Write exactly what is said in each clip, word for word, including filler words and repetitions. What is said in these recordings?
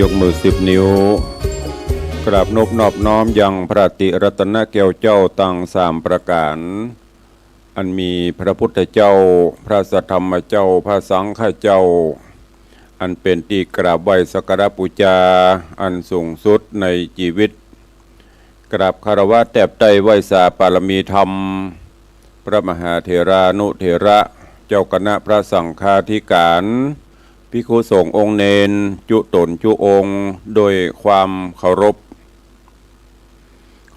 ยกมือสิบนิ้ว กราบนบนอบน้อมยังพระตรีรัตนแก้วเจ้าตังสามประก๋าน อันมีพระพุทธเจ้า พระสัทธรรมเจ้า พระสังฆเจ้า อันเป๋นตี้กราบไหว้สักการะปู๋จาอันสูงสุดในจีวิต กราบคารวะแตบใต้ไหว้สาปารมีธรรม พระมหาเถรานุเถระ เจ้าคณะพระสังฆาธิก๋าน ภิกขุสงฆ์องค์เณร จุ๊ต๋นจุ๊องค์ โดยความเคารพ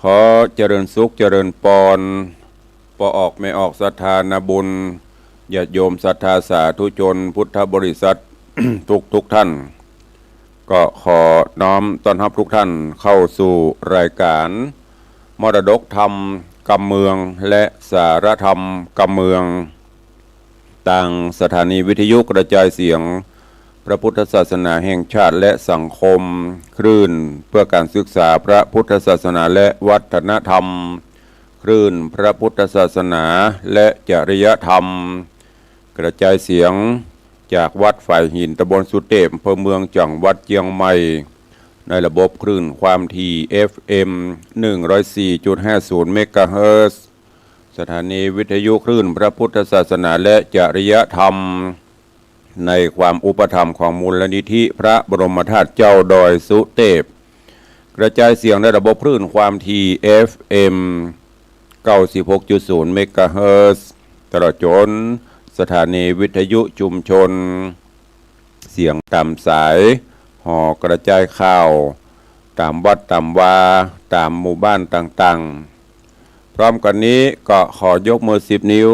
ขอเจริญสุขเจริญปอน ป้อออกแม่ออกศรัทธานาบุญ ญาติโยมศรัทธาสาธุชนพุทธบริษัท ทุกๆ ท่าน ก็ขอน้อมต้อนฮับทุกท่านเข้าสู่รายการมรดกธรรมกำเมืองและสาระธรรมกำเมือง ตางสถานีวิทยุกระจายเสียงพระพุทธศาสนาแห่งชาติและสังคม คลื่นเพื่อการศึกษาพระพุทธศาสนาและวัฒนธรรม คลื่นพระพุทธศาสนาและจริยธรรม กระจายเสียงจากวัดฝายหิน ตำบลสุเตพ อำเภอเมือง จังหวัดเจียงใหม่ ในระบบคลื่นความถี่ เอฟเอ็ม หนึ่งร้อยสี่จุดห้าศูนย์ เมกะเฮิรตซ์ สถานีวิทยุคลื่นพระพุทธศาสนาและจริยธรรม ในความอุปถัมภ์ของมูลนิธิพระบรมธาตุเจ้าดอยสุเตพ กระจายเสียงในระบบคลื่นความถี่ เอฟเอ็ม เก้าสิบหกจุดศูนย์ เมกะเฮิรตซ์ ตลอดจ๋นสถานีวิทยุชุมชน เสียงต๋ามสาย หอกระจายข่าว ต๋ามวัดต๋ามวา ต๋ามหมู่บ้านต่างๆ พร้อมกั๋นนี้ก็ขอยกมือสิบนิ้ว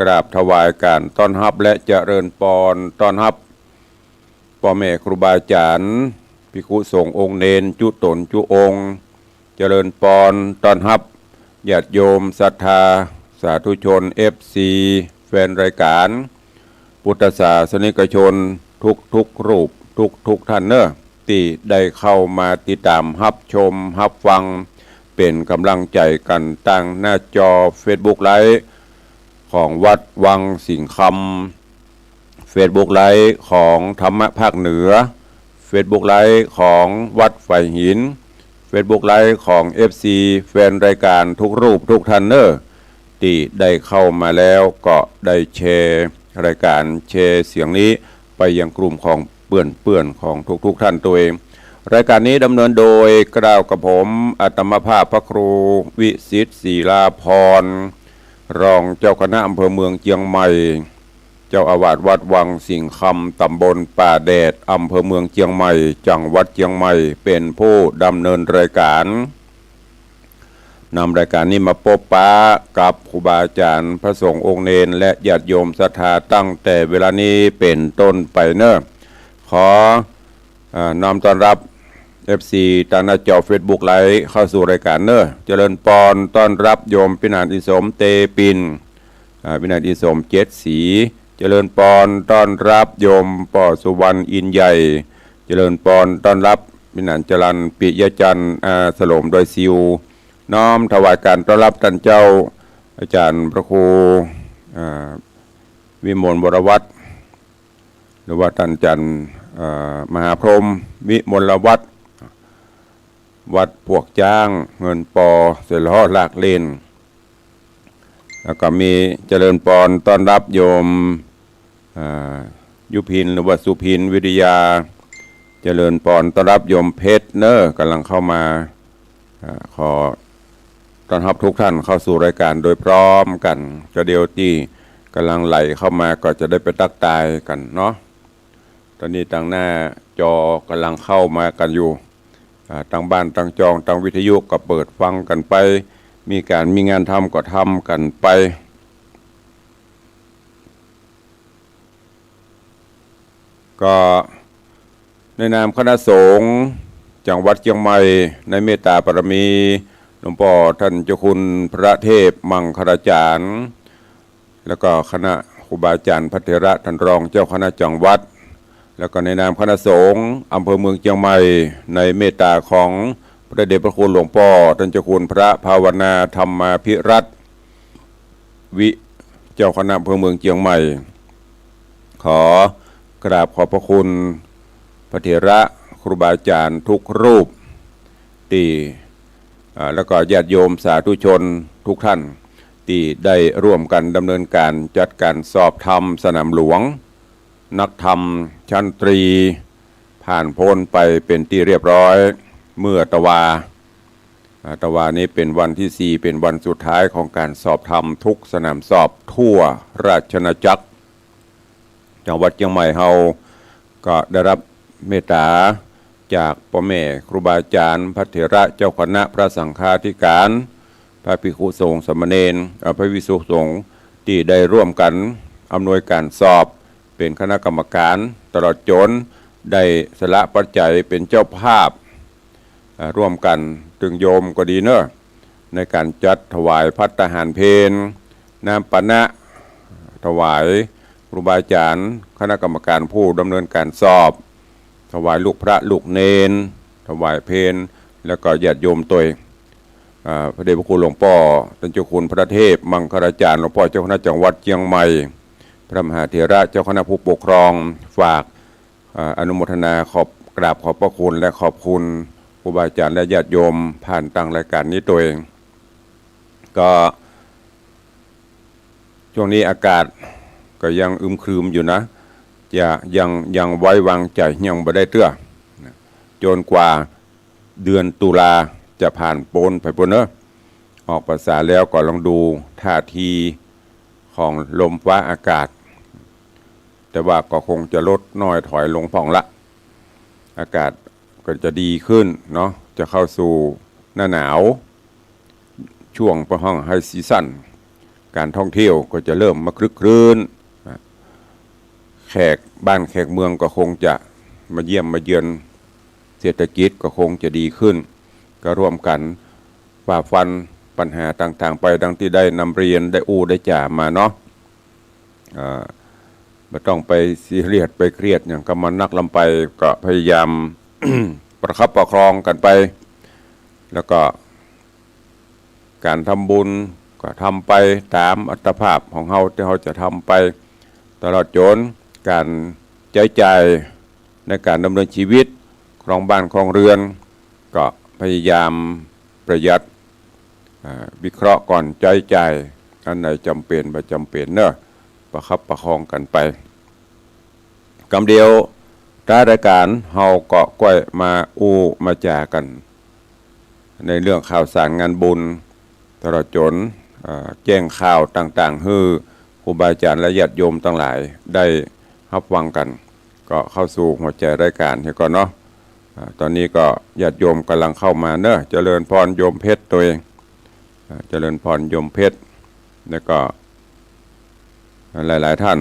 กราบถวายก๋านต้อนฮับและเจริญปอนต้อนฮับ ป้อแม่ครูบาอาจ๋ารย์ ภิกขุสงฆ์องค์เณร จุ๊ต๋นจุ๊องค์ เจริญปอนต้อนฮับ ญาติโยมศรัทธาสาธุชน เอฟซี แฟนรายก๋าน พุทธศาสนิกชนทุกๆ รูป ทุกๆ ท่านเน่อ ตี้ได้เข้ามาติดต๋ามฮับชมฮับฟัง เป๋นก๋ำลังใจ๋กั๋นตางหน้าจอเฟซบุ๊กไลฟ์ของวัดวังสิงห์คำ เฟซบุ๊กไลฟ์ของธรรมะภาคเหนือ เฟซบุ๊กไลฟ์ของวัดฝายหิน เฟซบุ๊กไลฟ์ของ เอฟซี แฟนรายการทุกรูปทุกท่านเน่อ ตี้ได้เข้ามาแล้วก็ได้แชร์รายการ แชร์เสียงนี้ไปยังกลุ่มของเปื้อนๆ ของทุกๆ ท่านตวย รายการนี้ดำเนินโดยเกล้ากระผมอาตมาภาพพระครูวิสิทธิ์ ศิลาภรณ์ รองเจ้าคณะอำเภอเมืองเจียงใหม่ เจ้าอาวาสวัดวังสิงห์คำ ตำบลป่าแดด อำเภอเมืองเจียงใหม่ จังหวัดเจียงใหม่ เป๋นผู้ดำเนินรายการ นำรายการนี้มาปบปะกับครูบาอาจ๋ารย์ พระสงฆ์องค์เณร และญาติโยมศรัทธาตั้งแต่เวลานี้เป๋นต้นไปเน่อ ขอ อ่า น้อมต้อนฮับ เอฟซี ตางหน้าจอเฟซบุ๊กไลฟ์เข้าสู่รายการเน่อ เจริญปอนต้อนฮับโยมพิหารอินสม เตปิน อ่า พิหารอินสม เจ็ดสี เจริญปอนต้อนฮับโยมป้อสุวรรณ อินใหญ่ เจริญปอนต้อนฮับพิหารจรัญ ปิยะจันทร์ อาสโลม ดอยซิว น้อมถวายการต้อนฮับต้านเจ้าอาจ๋ารย์พระครู อ่า วิมลวรวัฒน์ หรือว่าต้านอาจ๋ารย์ เอ่อ มหาพรหม วิมลวัฒน์ วัดพวกจ๊าง เฮือนปอ เสาลอ หลากเลน แล้วก็มีเจริญปอนต้อนฮับโยม อ่า ยุพิน หรือว่าสุพิน วิทยา เจริญปอนต้อนฮับโยมเพชรเน่อ ก๋ำลังเข้ามา อ่า ขอต้อนฮับทุกท่านเข้าสู่รายการโดยพร้อมกั๋น ก็เดี๋ยวตี้ก๋ำลังไหลเข้ามาก็จะได้ไปตั๊กตายกั๋นเนาะ ต๋อนนี้ตางหน้าจอก๋ำลังเข้ามากั๋นอยู่ อ่า ตางบ้านตางจองตางวิทยุก็เปิดฟังกั๋นไป มีก๋านมีงานทำก็ทำกั๋นไป ก็ในนามคณะสงฆ์จังหวัดเจียงใหม่ ในเมตตาบารมีหลวงป้อต้านเจ้าคุณพระเทพมังคลาจ๋ารย์ แล้วก็คณะครูบาอาจ๋ารย์พระเถระต้านรองเจ้าคณะจังหวัด แล้วก็ในนามคณะสงฆ์อำเภอเมืองเจียงใหม่ ในเมตตาของพระเดชพระคุณหลวงป้อต้านเจ้าคุณพระภาวนาธรรมาภิรัตน์ วิ เจ้าคณะอำเภอเมืองเจียงใหม่ ขอกราบขอบพระคุณพระเถระ ครูบาอาจ๋ารย์กู้รูป ตี้ อ่า แล้วก็ญาติโยมสาธุชนกู้ต้าน ตี้ได้ร่วมกั๋นดำเนินก๋านจัดก๋านสอบธรรมสนามหลวง นักธรรมชั้นตรี ผ่านป๊นไปเป๋นตี้เรียบร้อย เมื่อตะวา อ่า ตะวานี้เป๋นวันตี้สี่ เป๋นวันสุดท้ายของก๋านสอบธรรมกู้สนามสอบทั่วราชอาณาจักร จังหวัดเจียงใหม่เฮาก็ได้ฮับเมตต๋าจากป้อแม่ครูบาอาจ๋ารย์ พระเถระเจ้าคณะ พระสังฆาธิการ พระภิกขุสงฆ์สามเณร เอ่อ พระภิกษุสงฆ์ตี้ได้ร่วมกั๋นอำนวยก๋านสอบ เป๋นคณะกรรมก๋าน ตลอดจ๋นได้สละปัจจัยเป๋นเจ้าภาพ อ่า ร่วมกั๋น ตึงโยมก็ดีเนาะ ในก๋านจัดถวายภัตตาหารเพล น้ำปานะ ถวายครูบาอาจ๋ารย์ คณะกรรมก๋านผู้ดำเนินก๋านสอบ ถวายลูกพระลูกเณร ถวายเพล แล้วก็ญาติโยมตวย อ่า พระเดชพระคุณหลวงป้อต้านเจ้าคุณพระเทพ มังคลาจ๋ารย์ หลวงป้อเจ้าคณะจังหวัดเจียงใหม่ พระมหาเถระเจ้าคณะผู้ปกครอง ฝาก อ่า อนุโมทนาขอบ กราบขอบพระคุณและขอบคุณครูบาอาจ๋ารย์และญาติโยมผ่านตางรายก๋านนี้ตวย ก็ ช่วงนี้อากาศก็ยังอึมครึมอยู่นะ จะยัง ยังไว้วางใจ๋ยังบ่ได้เตื้อ จ๋นกว่าเดือนตุลาจะผ่านป๊นไปปู้นเนาะ ออกพรรษาแล้วก็ลองดูท่าทีของลมฟ้าอากาศ แต่ว่าก็คงจะลดน้อยถอยลงพ่องละ อากาศก็จะดีขึ้นเนาะ จะเข้าสู่หน้าหนาว ช่วงเปิ้นฮ้องไฮซีซั่น ก๋านท่องเที่ยวก็จะเริ่มมาคลึกครื้น แขกบ้านแขกเมืองก็คงจะมาเยี่ยมมาเยือน เศรษฐกิจก็คงจะดีขึ้น ก็ร่วมกั๋นฝ่าฟันปัญหาต่างๆ ไปดังตี้ได้นำเรียนได้อู้ได้จ๋ามาเนาะ อ่า บ่ต้องไปซีเรียสไปเครียดหยังกับมันนักล้ำไป ก็พยายาม ประคับประคองกั๋นไป แล้วก็ ก๋านทำบุญก็ทำไปต๋ามอัตภาพของเฮาตี้เฮาจะทำไป ตลอดจ๋นก๋านใจ๊จ่ายในก๋านดำเนินชีวิต ครองบ้านครองเรือน ก็พยายามประหยัด อ่า วิเคราะห์ก่อนใจ๊จ่าย อันไหนจ๋ำเป๋นบ่จ๋ำเป๋นเนาะ ประคับประคองกั๋นไป กำเดียว ท้ายรายก๋านเฮาก็ก้อยมาอู้มาจ๋ากั๋น ในเรื่องข่าวสารงานบุญ ตลอดจ๋น อ่า แจ้งข่าวต่างๆ หื้อครูบาอาจ๋ารย์และญาติโยมตังหลายได้ฮับฟังกั๋น ก็เข้าสู่หัวใจ๋รายก๋านเหียก่อนเนาะ อ่า ต๋อนนี้ก็ญาติโยมก่ำลังเข้ามาเนาะ เจริญพรโยมเพชรตวย อ่า เจริญพรโยมเพชร แล้วก็หลายๆ ท่าน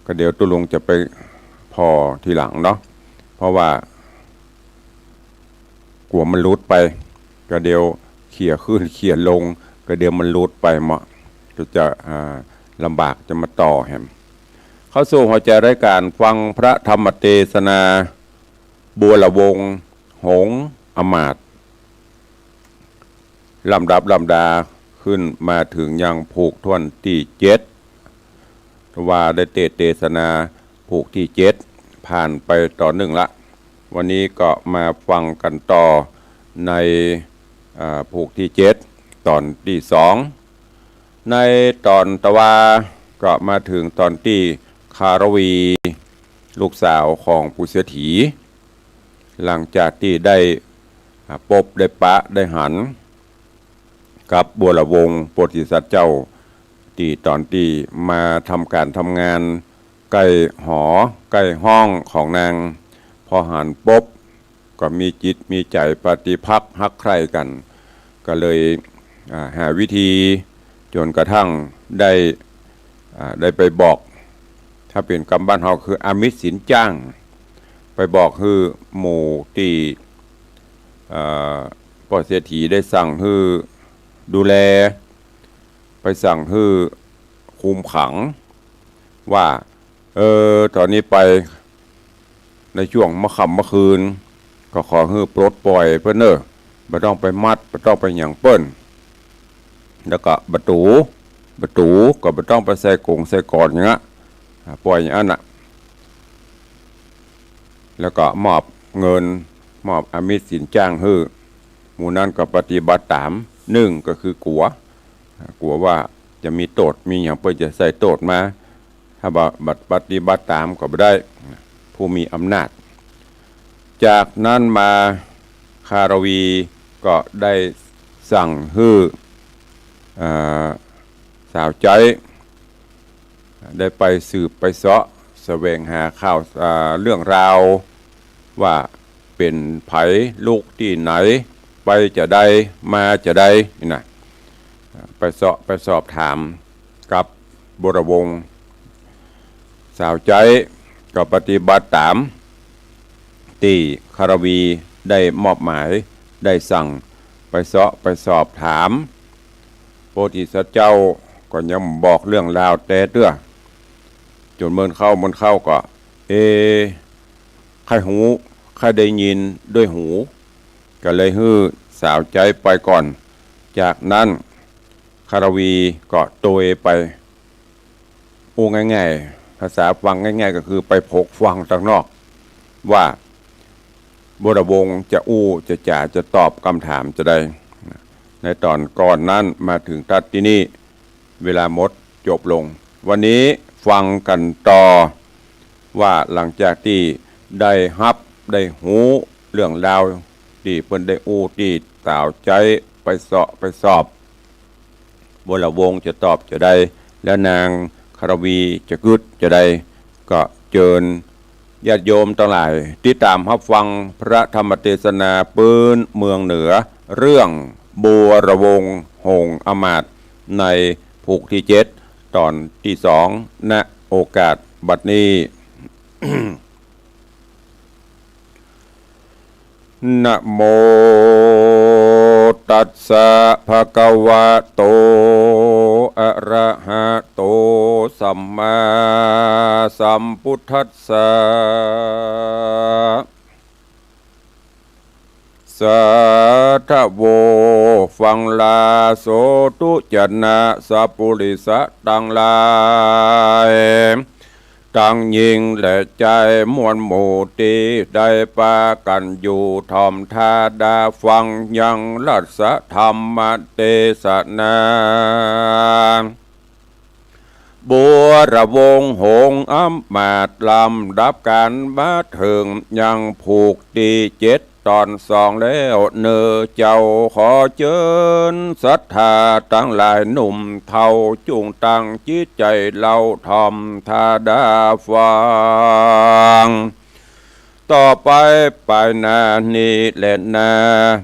ก็เดี๋ยวตุ๊ลุงจะไปผ่อทีหลังเนาะ เพราะว่า กั๋วมันหลุดไป ก็เดี๋ยวเขี่ยขึ้นเขี่ยลง ก็เดี๋ยวมันหลุดไปเนาะ ก็จะ อ่า ลำบากจะมาต่อแหม เข้าสู่หัวใจ๋รายก๋าน ฟังพระธรรมเตสนา บัวละวง หงส์อมาตย์ ลำดับลำดาขึ้นมาเถิงยังผูกถ้วนตี้เจ็ด ว่าได้เตสน์เตสนาผูกตี้เจ็ด ผ่านไปต๋อนนึ่งละ วันนี้ก็มาฟังกั๋นต่อใน อ่า ผูกตี้เจ็ด ต๋อนตี้สอง ในต๋อนตะวา ก็มาเถิงต๋อนตี้คารวี ลูกสาวของปู่เศรษฐี หลังจากตี้ได้ อ่า ปบได้ปะได้หัน กับบัวละวงโพธิสัตว์เจ้า ตี้ต๋อนตี้มาทำก๋านทำงานใก้หอใก้ห้องของนาง พอหันปุ๊บ ก็มีจิตมีใจ๋ปฏิภักษ์ฮักใคร่กั๋น ก็เลย อ่า หาวิธีจ๋นกระทั่งได้ อ่า ได้ไปบอก ถ้าเป๋นกำบ้านเฮาคืออามิตรสินจ้าง ไปบอกหื้อหมู่ตี้ เอ่อ ป้อเศรษฐีได้สั่งหื้อดูแล ไปสั่งหื้อคุมขัง ว่า เออ ต๋อนนี้ไป ในจ้วงเมื่อค่ำเมื่อคืน ก็ขอหื้อปลดปล่อยเปิ้นเน่อ บ่ต้องไปมัด บ่ต้องไปหยังเปิ้น แล้วก็ประตู๋ ประตู๋ก็บ่ต้องไปใส่กรงใส่กลอนหยังอะ อ่า ปล่อยอย่างนั้นน่ะ แล้วก็มอบเงิน มอบอามิสสินจ้างหื้อ หมู่นั้นก็ปฏิบัติต๋าม นึ่งก็คือกั๋ว กั๋วว่าจะมีโต้ษ มีหยังเปิ้นจะใส่โต้ษมา ถ้าบ่ บ่ปฏิบัติต๋ามก็บ่ได้ ผู้มีอำนาจ จากนั้นมาคารวีก็ได้สั่งหื้อ อ่า สาวใจ๊ ได้ไปสืบไปเซาะแสวงหาข่าว อ่า เรื่องราว ว่าเป๋นใผ ลุกตี้ไหน ไปจาใด มาจาใด นี่นะ ไปเซาะไปสอบถามกับบรวงศ์ สาวใจ๊ก็ปฏิบัติต๋ามตี้คารวีได้มอบหมาย ได้สั่งไปเซาะไปสอบถาม โพธิสัตว์เจ้าก็ยังบอกเรื่องราวแต๊เตื้อ จ๋นเมินเข้าเมินเข้าก็ เอ ใค่ฮู้ ใค่ได้ยินด้วยหู ก็เลยหื้อสาวใจ๊ไปก่อน จากนั้นคารวีก็โตยไป อู้ง่ายๆ ภาษาฟังง่ายๆ ก็คือไปพกฟังตางนอก ว่าบรวงศ์จะอู้จะจ๋าจะตอบกำถามจาใด ในต๋อนก่อนนั้นมาเถิงตั๊ดตี้นี่ เวลาหมดจบลง วันนี้ฟังกั๋นต่อ ว่าหลังจากตี้ได้ฮับได้ฮู้เรื่องราวตี้เปิ้นได้อู้ตี้สาวใจ๊ไปเซาะไปสอบ บรวงศ์จะตอบจาใด และนางคารวีจะกึ๊ดจาใด ก็เจิญญาติโยมตังหลาย ติดต๋ามฮับฟังพระธรรมเตสนาปื๊นเมืองเหนือ เรื่องบรวงศ์หงส์อำมาตย์ ในผูกตี้เจ็ด ต๋อนตี้สอง ณ โอกาสบัดนี้ นะโมตัสสะ ภะคะวะโต อะระหะโต สัมมาสัมพุทธัสสะ สาธะโว ฟังลาโสธุชนะสัปปุริสะตังหลาย ตังญิงและจายมวลหมู่ตี้ได้ปากั๋นอยู่ถ่อมท่าดาฟังยังรัสธรรมเตสนา บรวงศ์หงส์อำมาตย์ ลำดับกั๋นมาเถิงยังผูกตี้เจ็ด ต๋อนสองแล้วเน่อเจ้า ขอเจิญศรัทธาตังหลายหนุ่มเฒ่า จุ่งตั้งจิตใจ๋เล่าถ่อมท่าดาฟัง ต่อไปไปหน้านี้แลนา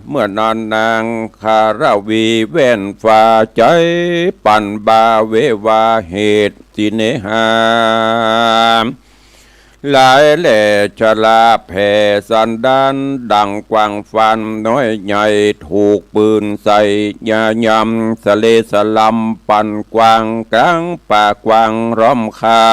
เมื่อนั้นนางคารวีแว่นฝ่าใจ๊ ปั๋นบ่าเววาเหตุสิเนหา หลายแลฉลาแผ่สันดาน ดังกวางฟานน้อยใหญ่ ถูกปืนใส่ยายำ สะเลสะลำปั๋นกวาง ก๋างป่ากว้างล้อมคา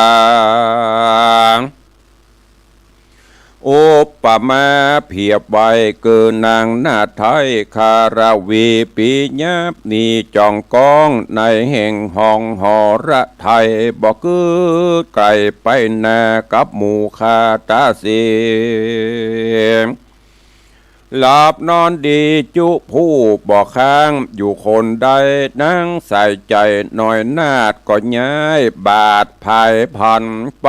อุปมาเปรียบไว้ คือนางนาฏไทยคารวี ปิยะนีจ๋องก้อง ในแห่งห้องหอระไทย บ่กึ๊ดไก๋ไปนากับหมู่ข้าต๋าเสีย หลับนอนดีจุผู้บ่ค้าง อยู่คนได้นางสายใจ๋ น้อยนาฏก็ย้ายบาทผายผัน ไป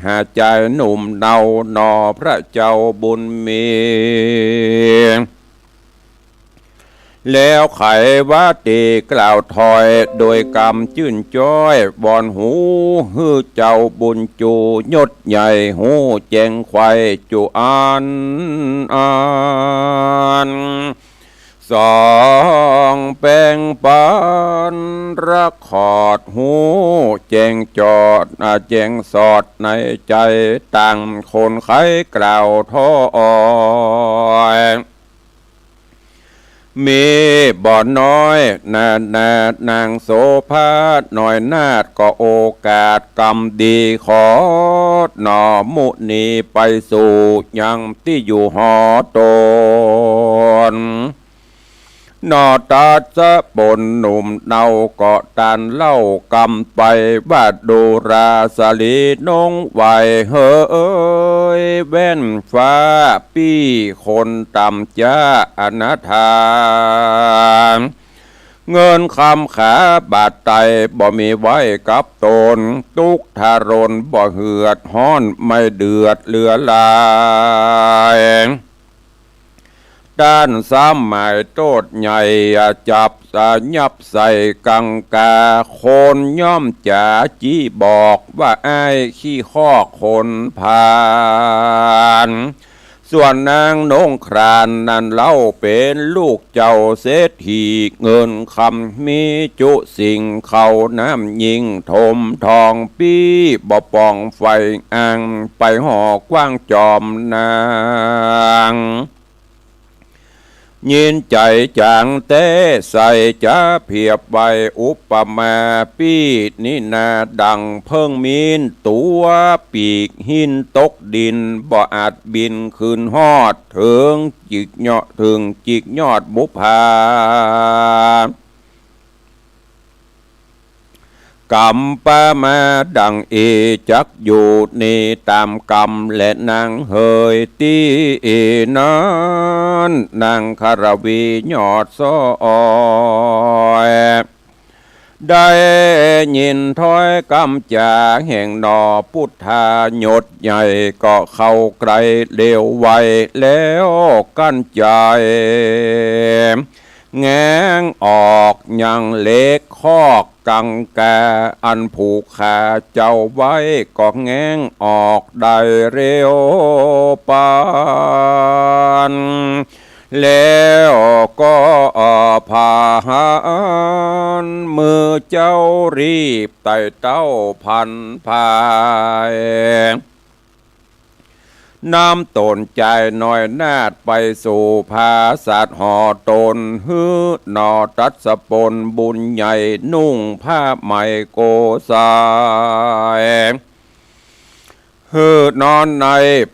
หาจายหนุ่มเนาหน่อ พระเจ้าบุญมี แล้วไขว่าตี้กล่าวถ้อย โดยกำจื้นจ้อย บ่อนหูหื้อเจ้าบุญจู ยศใหญ่ฮู้แจ้งไขว่จุอันอัน สองแป๋งปั๋นระคอดฮู้แจ้งจอด อ่า แจ้งสอดในใจ๋ ต่างคนใค่กล่าวถ้อย มีบ่น้อยนานา นางโสภาน้อยนาฏ ก็โอกาสกำดี ขอหน่อมุนีไปสู่ยังตี้อยู่หอต๋น หน่อตัสสะปนหนุ่มเนาก็ต้านเล่ากำไป ว่าดูราสะหลีน้องไหวเหย แว่นฟ้าปี้คนต่ำจ๊าอนาถา เงินคำขาบาทไตบ่มีไว้กับตน ตุ๊กข์ทรนบ่เหือดฮ้อนไม่เดือดเหลือหลาย ต้านสมัยโต้ษใหญ่จับสะยับใส่กังกา คนย่อมจ๋าจี้บอกว่าอ้ายขี้คอกคนพาล ส่วนนางน้องครานนั้นเล่าเป๋นลูกเจ้าเศรษฐี เงินคำมีจุสิ่งเข้าน้ำยิ่งถมทองปี้บ่ป่องไฟอ่างไปห่อกว้างจอมนาง ยินใจ๋จ๋างแต๊ใส่จะเผียบไว้อุปมาปี้นี้นา ดั่งเพิ่งมีนตั๋วปีกหินตกดิน บ่อาจบินขึ้นฮอดเถิงจิกยอด เถิงจิกยอดบุปผา กำปะมาดั่งอี้จักอยู่นี้ต๋ามกำแลนางเหย ตี้อี้นั้นนางคารวียอดซ้อย ได้ยินถ้อยกำจ๋าแห่งหน่อปุทธายศใหญ่ ก็เข้าใกล้เร็วไวแล้วกั้นใจ๋ แง้งออกยังเหล็กคอกกังกา อันผูกขาเจ้าไว้ ก็แง้งออกได้เร็วปาน แล้วก็ผาหันมือเจ้ารีบไต่เต้าพันภาย นำต๋นจายน้อยนาฏไปสู่ผาสัตว์หอต๋น หื้อหน่อตัสสะปนบุญใหญ่ นุ่งผ้าใหม่โกศาย หื้อนอนใน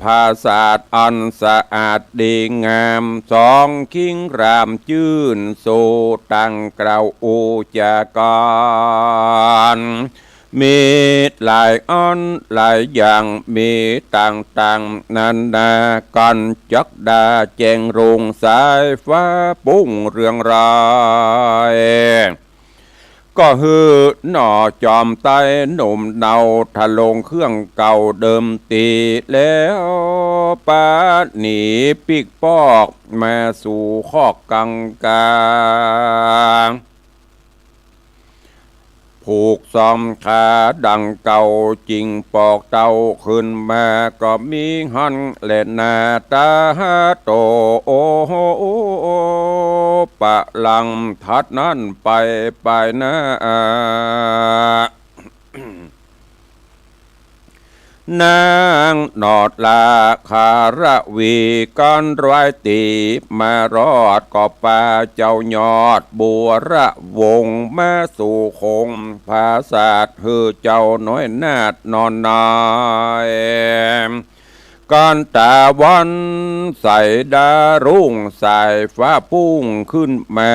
ผาสัตว์อันสะอาดดีงาม สองคิงรามจื้นสู่ต่างกล่าวอู้จากัน มีหลายอันหลายอย่าง มีต่างๆ นานา กั๋นจักดาแจ้งรุ่งสายฟ้าปุ้งเรืองราย ก็หื้อหน่อจอมไต้หนุ่มเนาทะลงเครื่องเก่าเดิมตี้ แล้วปาหนีปิ๊กปอกมาสู่คอกกังกา ผูกสองขาดังเก่า จิ่งปอกเต้าขึ้นมาก็มีหั้นแลนา ตาโต โอโห ปะลังทัดนั้นไป ไปหน้า นางหนอดลาคารวี กั๋นร้อยตี๋มารอด ก็ปาเจ้ายอดบัวระวงศ์มาสู่คงผาสัตว์ หื้อเจ้าน้อยนาฏนอนใน กั๋นต๋าวันใสดารุ่งสายฟ้าปุ้งขึ้นมา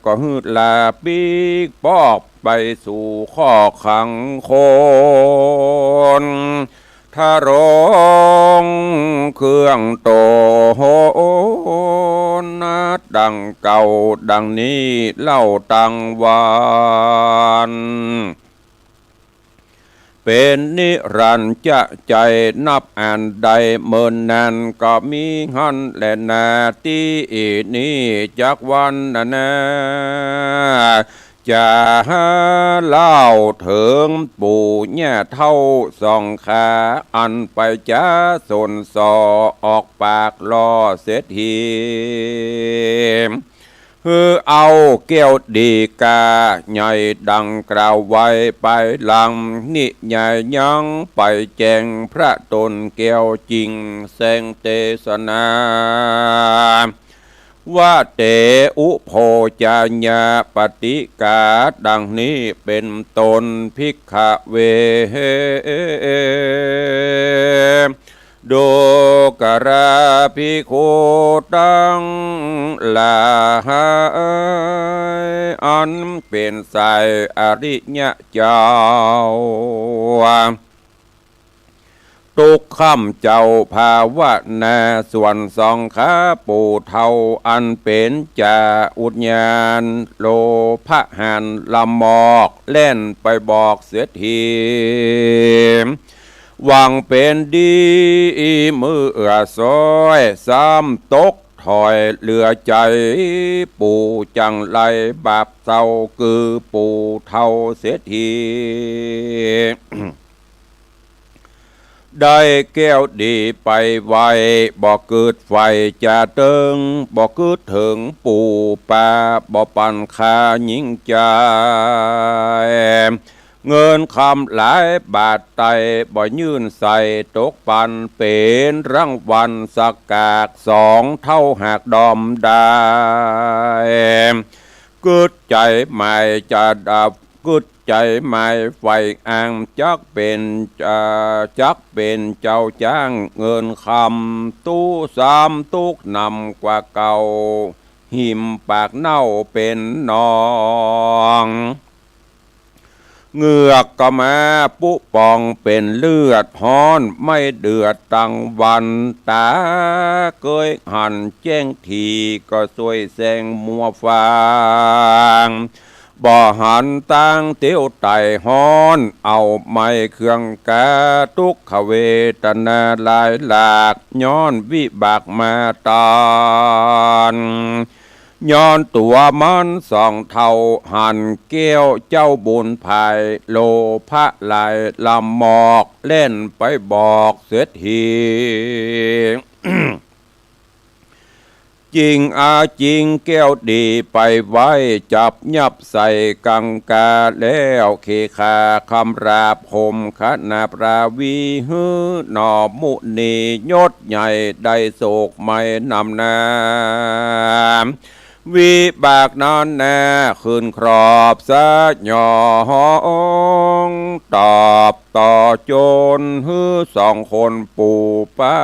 ก็หื้อลาปิ๊กปอกไปสู่คอกขังคน ทะลงเครื่องโตน ดังเก่าดังนี้เล่าตังวัน เป๋นนิรันดร์จะใจ๋นับอันใด เมินนานก็มีหั้นแลนา ตี้อี้นี้จักวันนานา จะเล่าเถิงปู่ย่าเฒ่าสองขา อันไปจ๋าสนส่อออกปากล่อเศรษฐี หื้อเอาแก้วดีกาใหญ่ดังกล่าวไว้ไปหลัง นิยายยังไปแจ้งพระต๋นแก้วจริงแสงเตสนา ว่าเตอุโภจญาปฏิกา ดังนี้เป๋นต้น ภิกขเว ดู กราภิกขุตังหลาย อันเป๋นสายอริยะเจ้า ตุ๊กค่ำเจ้าภาวนา ส่วนสองข้าปู่เฒ่า อันเป๋นจาอุญญาณ โลภะหันละมอก แล่นไปบอกเศรษฐี หวังเป๋นดีเมื่อซ้อย ซ้ำตกถอยเหลือใจ๋ ปู่จั่งไร้บาปเศร้า คือปู่เฒ่าเศรษฐี ได้แก้วดีไปไหว้ บ่กึ๊ดใฝ่จะเติง บ่กึ๊ดเถิงปู่ป้า บ่ปันค่ายิ่งใจ๋ เงินคำหลายบาทไต้ บ่ยื่นใส่ตกปัน เป๋นรางวัลสกาก สองเต้าหากดอมได้ กึ๊ดใจ๋หมายจะดับ กึ๊ดใจ๋หมายใฝ่อ้าง จักเป๋น อ่า จักเป๋นเจ้าจ้าง เงินคำตู้ซ้ำตุ๊กนำกว่าเก่า หิมปากเน่าเป๋นหนอง เหงือกก็มาปุ๊ป่องเป๋นเลือดฮ้อน ไม่เดือดตังวัน ต๋าเกยหันแจ้งที ก็ซ่วยแสงมัวฟาง บ่หันตางเตียวไตฮ้อน เอาไม้เครื่องกา ตุ๊กขเวทนาหลายหลาก ย้อนวิบากมาตาน ย้อนตั๋วมันสองเต้า หันแก้วเจ้าบุญภาย โลภะหลายละมอก แล่นไปบอกเศรษฐี จิ่งอาจิ่งแก้วดีไปไหว้ จับยับใส่กังกาแล้ว เขขาคำราบห่มขนาบราวี หื้อหน่อมุนียศใหญ่ ได้โศกไม่นำหน้า วิบากนั้นแน่ ขึ้นครอบสยอง ตอบต่อจน หื้อสองคนปู่ป้า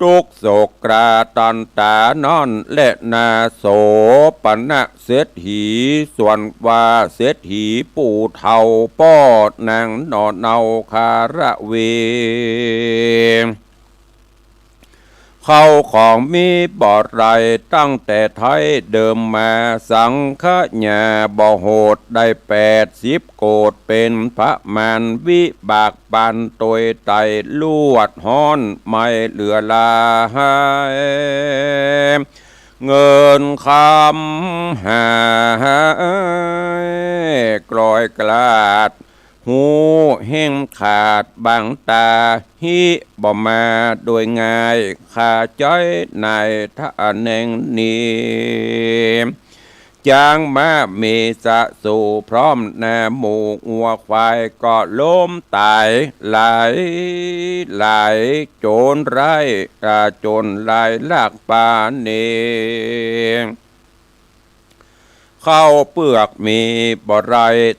ตุ๊กโศกกราตันต๋านั้นแลนา โสปณะเศรษฐี ส่วนว่าเศรษฐีปู่เฒ่า ป้อนางหน่อเนาคาระเว เข้าของมีบ่ไร ตั้งแต่ไท้เดิมมา สังขยาบ่โหด ได้แปดสิบโกฏ เป๋นประมาณ วิบากปานตวยไต ลวดฮ้อนไม่เหลือหลาย เงินคำหายกลอยกลาด หูแห้งขาดบางต๋า ฮิบ่มาโดยง่าย ข้าใจ๊นายทะแนงนี้ จ๊างม้าเมสะสู่พร้อมนา หมูงัวควายก็ล้มต๋าย หลายหลาย โจรร้าย อ่า โจรร้ายลักปานี ข้าวเปือกมีบ่ไร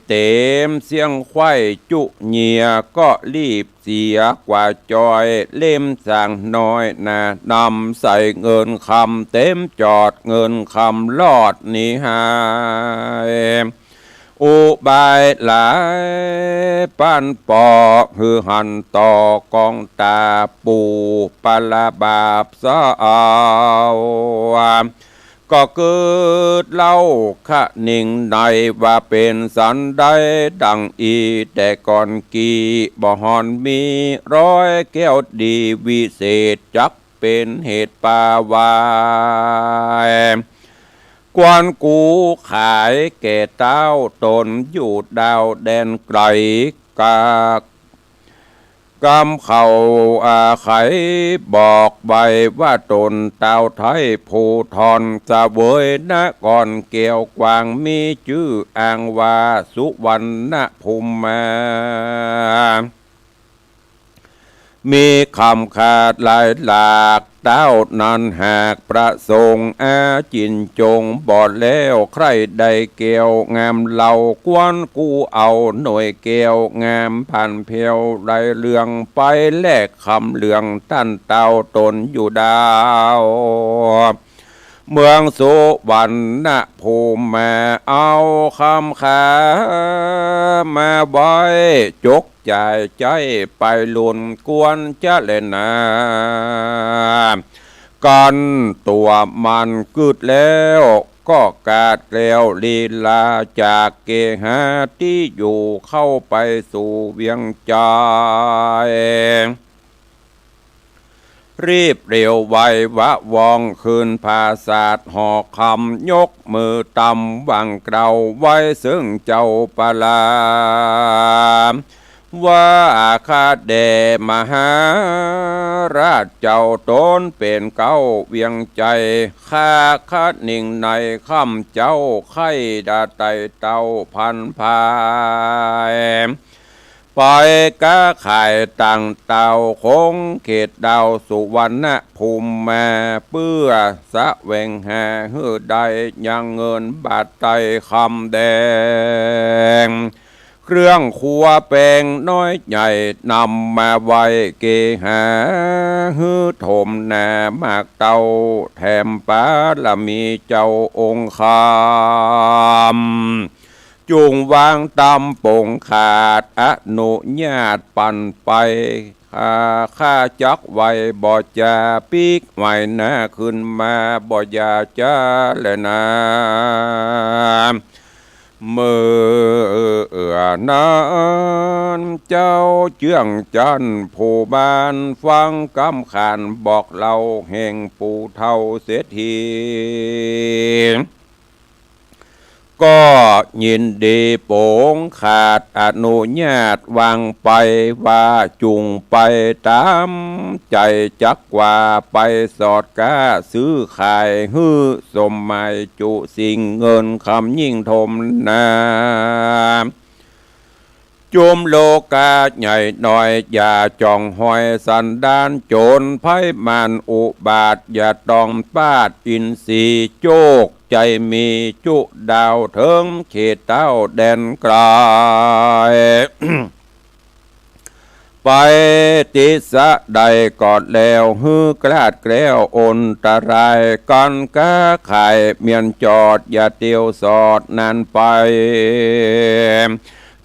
เต๋มเสี้ยงไขว้จุเหยี่ย ก็รีบเสียกว่าจอย เล่มสางน้อยหนา นำใส่เงินคำ เต๋มจอดเงินคำลอดหนีหาย อุบายหลายปานปอ หื้อหันต่อกองต๋า ปู่ปาละบาปเศร้า ก็เกิดเล่าคะนิงใน ว่าเป๋นสันใดดังอี้ แต่ก่อนกี้บ่ฮอนมี ร้อยแก้วดีวิเศษ จักเป๋นเหตุปาวาย ควรกูขายแก่เต้า ตนอยู่ดาวแดนไกล กาก กำเขาอาไขบอกไว้ว่าตนเต้าไท้ภูธร เสวยนครแก้วกวาง มีจื้ออ้างว่าสุวรรณภูมิมา มีกำขาดหลายหลาก เต้านั้นหากประสงค์อาจินจง บ่แล้วใคร่ได้แก้วงามเหล่า ควรกู้เอาหน่วยแก้วงามพันแผ้ว ไหลเรืองไปแลกกำเหลือง ต้านเต้าต๋นอยู่ดาว เมืองสุวรรณภูมิมา เอากำขามาไว้ จกจ่ายใจ๊ไปหลุน ควรจะแลนา กันตั๋วมันกึ๊ดแล้ว ก็กาดแล้วลีลา จากเกหาตี้อยู่ เข้าไปสู่เวียงจันทน์ รีบเร็วไววะว่อง คืนผาสาทหอกคำ ยกมือตำหว่างเกล้า ไหว้ซึ่งเจ้าประหลาด ว่าข้าแด่มหาราชเจ้า ต๋นเป๋นเก๊าเวียงจันทน์ ข้าคะนิงในค่ำเจ๊า ใค่ดาไต่เต้าพันภาย ไปก๊าขายต่างเต้า คงเขตดาวสุวรรณภูมิมา เปื้อแสวงหาหื้อได้ยังเงินบาทไต้คำแดง เครื่องครัวแป้งน้อยใหญ่ นำมาไว้เกหา หื้อถมหนามากเต้า แถมปารมีเจ้าองค์คำ จุ่งวางต๋ามป๋งขาด อนุญาตปันไป ข้า ข้าจักไหว้บ่จา ปิ๊กไหว้หน้าขึ้นมา บ่อย่าจ๊าแลนา เมื่อนั้นเจ้าเจื้องจันทน์ผู้บ้าน ฟังกำขานบอกเล่าแห่งปู่เฒ่าเศรษฐี ก็ยินดีป๋งขาดอนุญาตวางไป ว่าจุ่งไปต๋ามใจ๋ จักว่าไปสอดก๊าซื้อขาย หื้อสมหมายจุสิ่ง เงินคำยิ่งถมหนา จุมโลก๋าใหญ่น้อย อย่าจ่องฮอยสันดานโจ๋ร ภัยมารอุบาท อย่าต้องปาดอินทรีย์ โจคใจ๋มีจุดาว เถิงเขตเต้าแดนไก๋ ไปตี้สะใดก็แล้ว หื้อกลาดแคล้วอันตราย การก๊าขายเมียนจอด อย่าเตียวสอดนานไป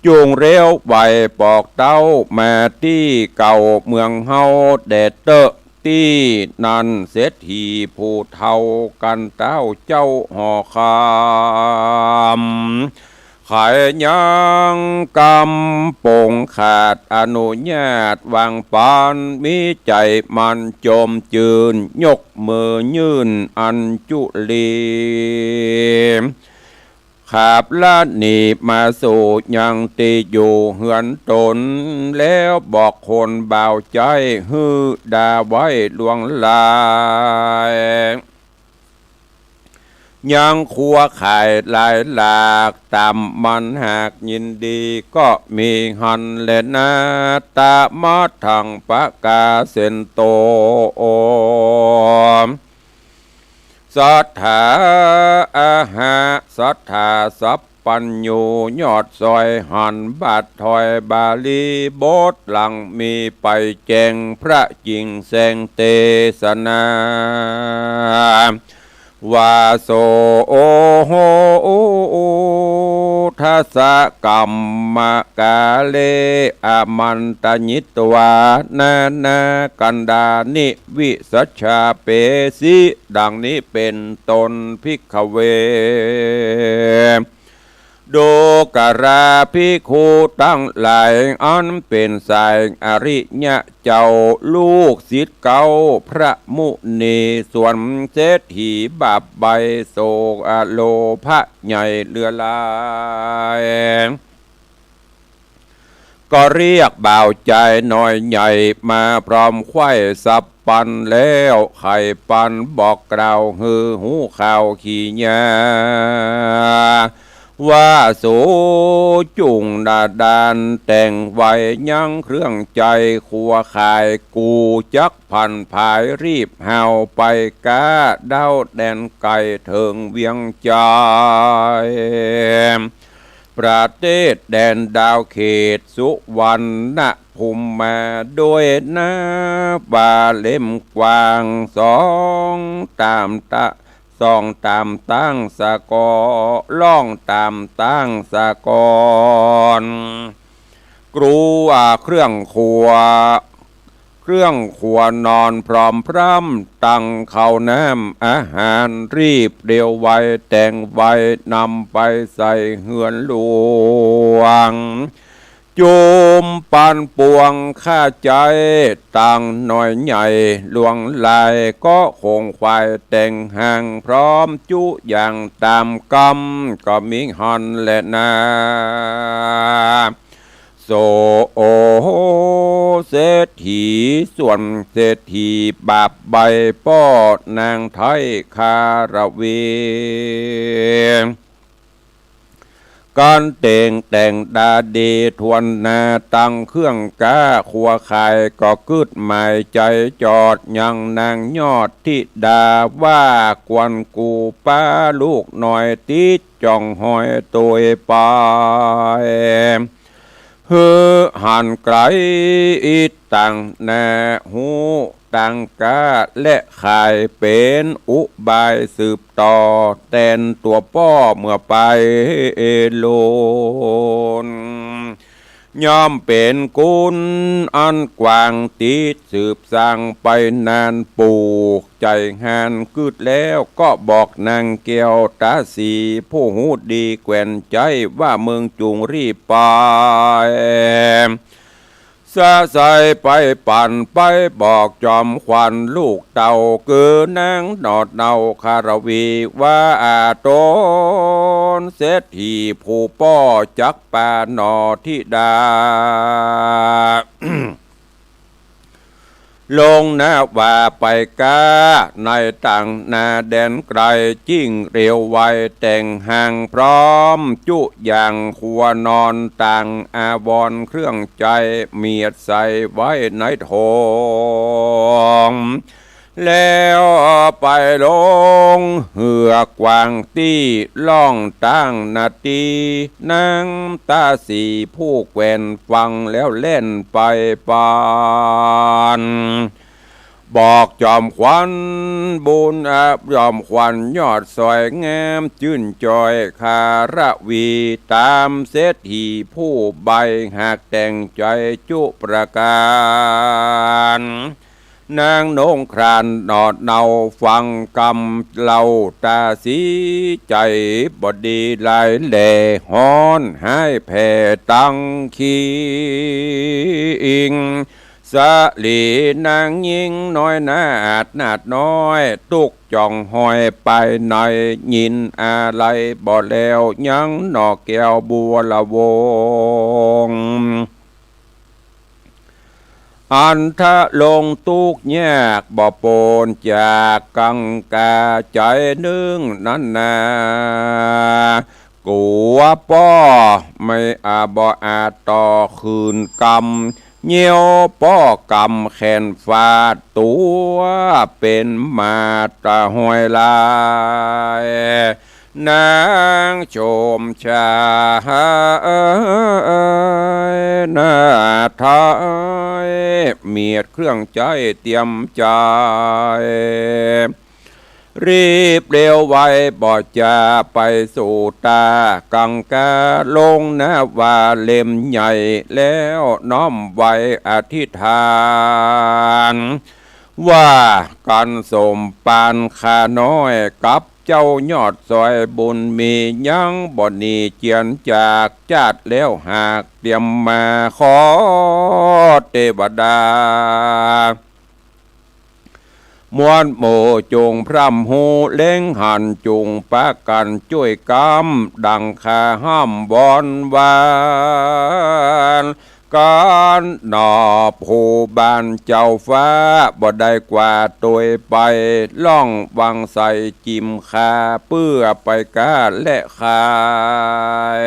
จุ่งเร็วไวปอกเต้า มาตี้เก่าเมืองเฮาแด่เต๊อะ ตี้นั้นเศรษฐีผู้เฒ่า กันเต้าเจ้าหอคำ ขายยังกำป๋งขาดอนุญาตวางปัน มีใจ๋มันจมจื้น ยกมือยื่นอัญจุลี ขับละหนีมาสู่ยังตี้อยู่เฮือนต๋น แล้วบอกคนบ่าวใจ๊ หื้อด่าไหว้ล่วงลาย ยังครัวขายหลายหลาก ต๋ามมันหากยินดีก็มีหั้นแลนา ตะมะทังปะกาเสนโต สัตถาอาหะ สัตถาสัพพัญญู ยอดซอยหันบาทถอยบาลี บทหลังมีไปแจ้งพระจิ่งแสงเตสนา วาโส โอโห ทัสสะกัมมะกาเล อมันตะยิตวา นานากันดานิ วิสัชชาเปสิ ดังนี้เป๋นต้น ภิกขเว ดูกราภิกขุตังหลาย อันเป๋นสายอริยะเจ้า ลูกศิษย์เก๊าพระมุนี ส่วนเศรษฐีบาปใบ้ โสโลภะใหญ่เหลือหลาย ก็เรียกบ่าวจายน้อยใหญ่ มาพร้อมใคว่สัพพันแล้ว ใค่ปันบอกกล่าวหื้อฮู้ข่าวขีญา ว่าสูจุ่งหน้าด้านแต่งไว้ยังเครื่องใจ๊ ครัวข่ายกูจักผันผาย รีบเฮาไปก๊าเด้าแดนไก๋เถิงเวียงจันทน์ ประเทศแดนดาวเขตสุวรรณภูมิมา ด้วยหน้าว่าเล่มกว้าง สองต๋ามตะ สองต๋ามตั้งสะกอ ล่องต๋ามตั้งสะกอน กรูอาเครื่องครัว เครื่องครัวนอนพร้อมพร่ำ ตั้งข้าวน้ำอาหาร รีบเร็วไวแต่งไว้ นำไปใส่เฮือนหลวง จุมปันปวงข้าใจ๊ ตังน้อยใหญ่หลวงหลาย ก็คงขวายแต่งห้าง พร้อมจุอย่างต๋ามกำ ก็มีหั้นแลนา โส โอ เศรษฐี ส่วนเศรษฐีบาปใบ้ ป้อนางไท้คารวี ก๋านเต๋งแต่งดาดีถ้วนหน้า ตั้งเครื่องก๊าครัวข่าย ก็กึ๊ดหมายใจ๋จอดยังนางยอดธิดา ว่าควรกู้ปาลูกน้อย ติดจ้องห้อยตวยไป หื้อหันไก๋ อิดตังหน้าฮู้ตังก๊าและข่าย เป๋นอุบายสืบต่อ แตนตั๋วป้อเมื่อไปลุน ย่อมเป๋นกุนอันกว้าง ติดสืบสร้างไปนาน ปู่ใจ๋หานกึ๊ดแล้ว ก็บอกนางแก้วต๋าสี ผู้ฮู้ดีแควนใจ๊ ว่ามึงจุ่งรีบไป สะใสไปปั่นไปบอกจอมขวัญลูกเต้า เก๋อนางหนอดเนาคารวี ว่าอาต๋นเศรษฐีผู้ป้อจักปาหนอธิดา ลงหน้าว่าไปก๊าในต่างหน้าแดนไก๋ จิ่งเร็วไวแต่งห้างพร้อมจุอย่าง ครัวนอนต่างอาวรณ์เครื่องใจ๊ เมียดใส่ไว้ในถง แล้วไปลงเฮือกว้างตี้ล่องตั้งนาตี้ นางต๋าสีผู้แควนฟังแล้วแล่นไปปัน บอกจอมขวัญบุญอา จอมขวัญยอดสวยงาม จื้นจอยคารวี ต๋ามเศรษฐีผู้ใบ้ หากแต่งใจ๋จุประก๋าน นางนงครานหนอดเนาฟังกำเล่าต๋าสี ใจ๋บ่ดีหลายแล ฮ้อนฮ้ายแผ่ตังคิง สะหลีนางญิงน้อยนาด นาดน้อย ตุ๊กจ้องห้อยไปใน ยินอาลัยบ่แล้ว ยังหนอแก้วบัวละวง อันทะลงตุ๊กข์ยากบ่ป๊นจากกังขาใจ๋นึ่งนั้นนา กั๋วป้อไม่อาจ บ่อาจต่อคืนกำ เยี่ยวป้อกำแขนฟาดตั๋วเป๋นหมาต๋าห้อยลาย นางชมชายนาถไท้ เมียดเครื่องใจ๊เตรียมใจ๋ รีบเร็วไวบ่จาไปสู่ต๋ากังขา ลงหน้าว่าเล่มใหญ่แล้วน้อมไหว้อธิษฐาน ว่ากั๋นสมปานข้าน้อยกับเจ้ายอดสวยบุญมี ยังบ่หนีเจียนจากจาติแล้วหาก เตรียมมาขอเตวดา มวลหมู่จุ่งพร่ำฮู้เล็งหัน จุ่งปากั๋นจ้วยกำ ดังข้าฮ่ำวอนหวาน ก๋านหนอผู้บ้านเจ้าฟ้า บ่ได้กว่าโตยไป ล่องวังไสจิมคา เปื้อไปก๊าและขาย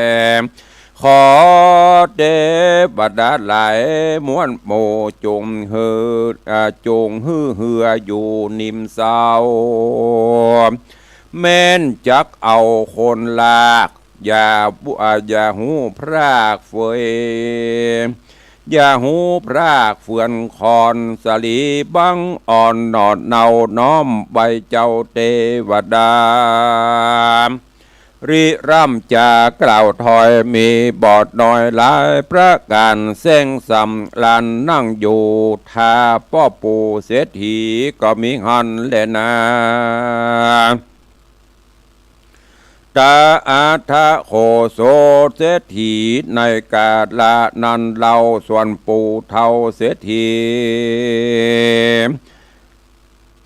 ขอเตวดาหลายมวลหมู่ จงหื้อ อ่า จงหื้อเฮืออยู่นิมเซา แม้นจักเอาคนลาก อย่าบุ อ่า อย่าฮู้พรากเฟย อย่าฮู้พรากเฟือนคอน สะหลีบังอ่อนหนอดเนา น้อมไหว้เจ้าเตวดา ริร่ำจากล่าวถ้อย มีบ่น้อยหลายประก๋าน แสงสำราญนั่งอยู่ ถ้าป้อปู่เศรษฐีก็มีหั้นแลนา ตาอัฏฐโคสถเศรษฐี ในกาละนั้นเล่า ส่วนปู่เฒ่าเศรษฐี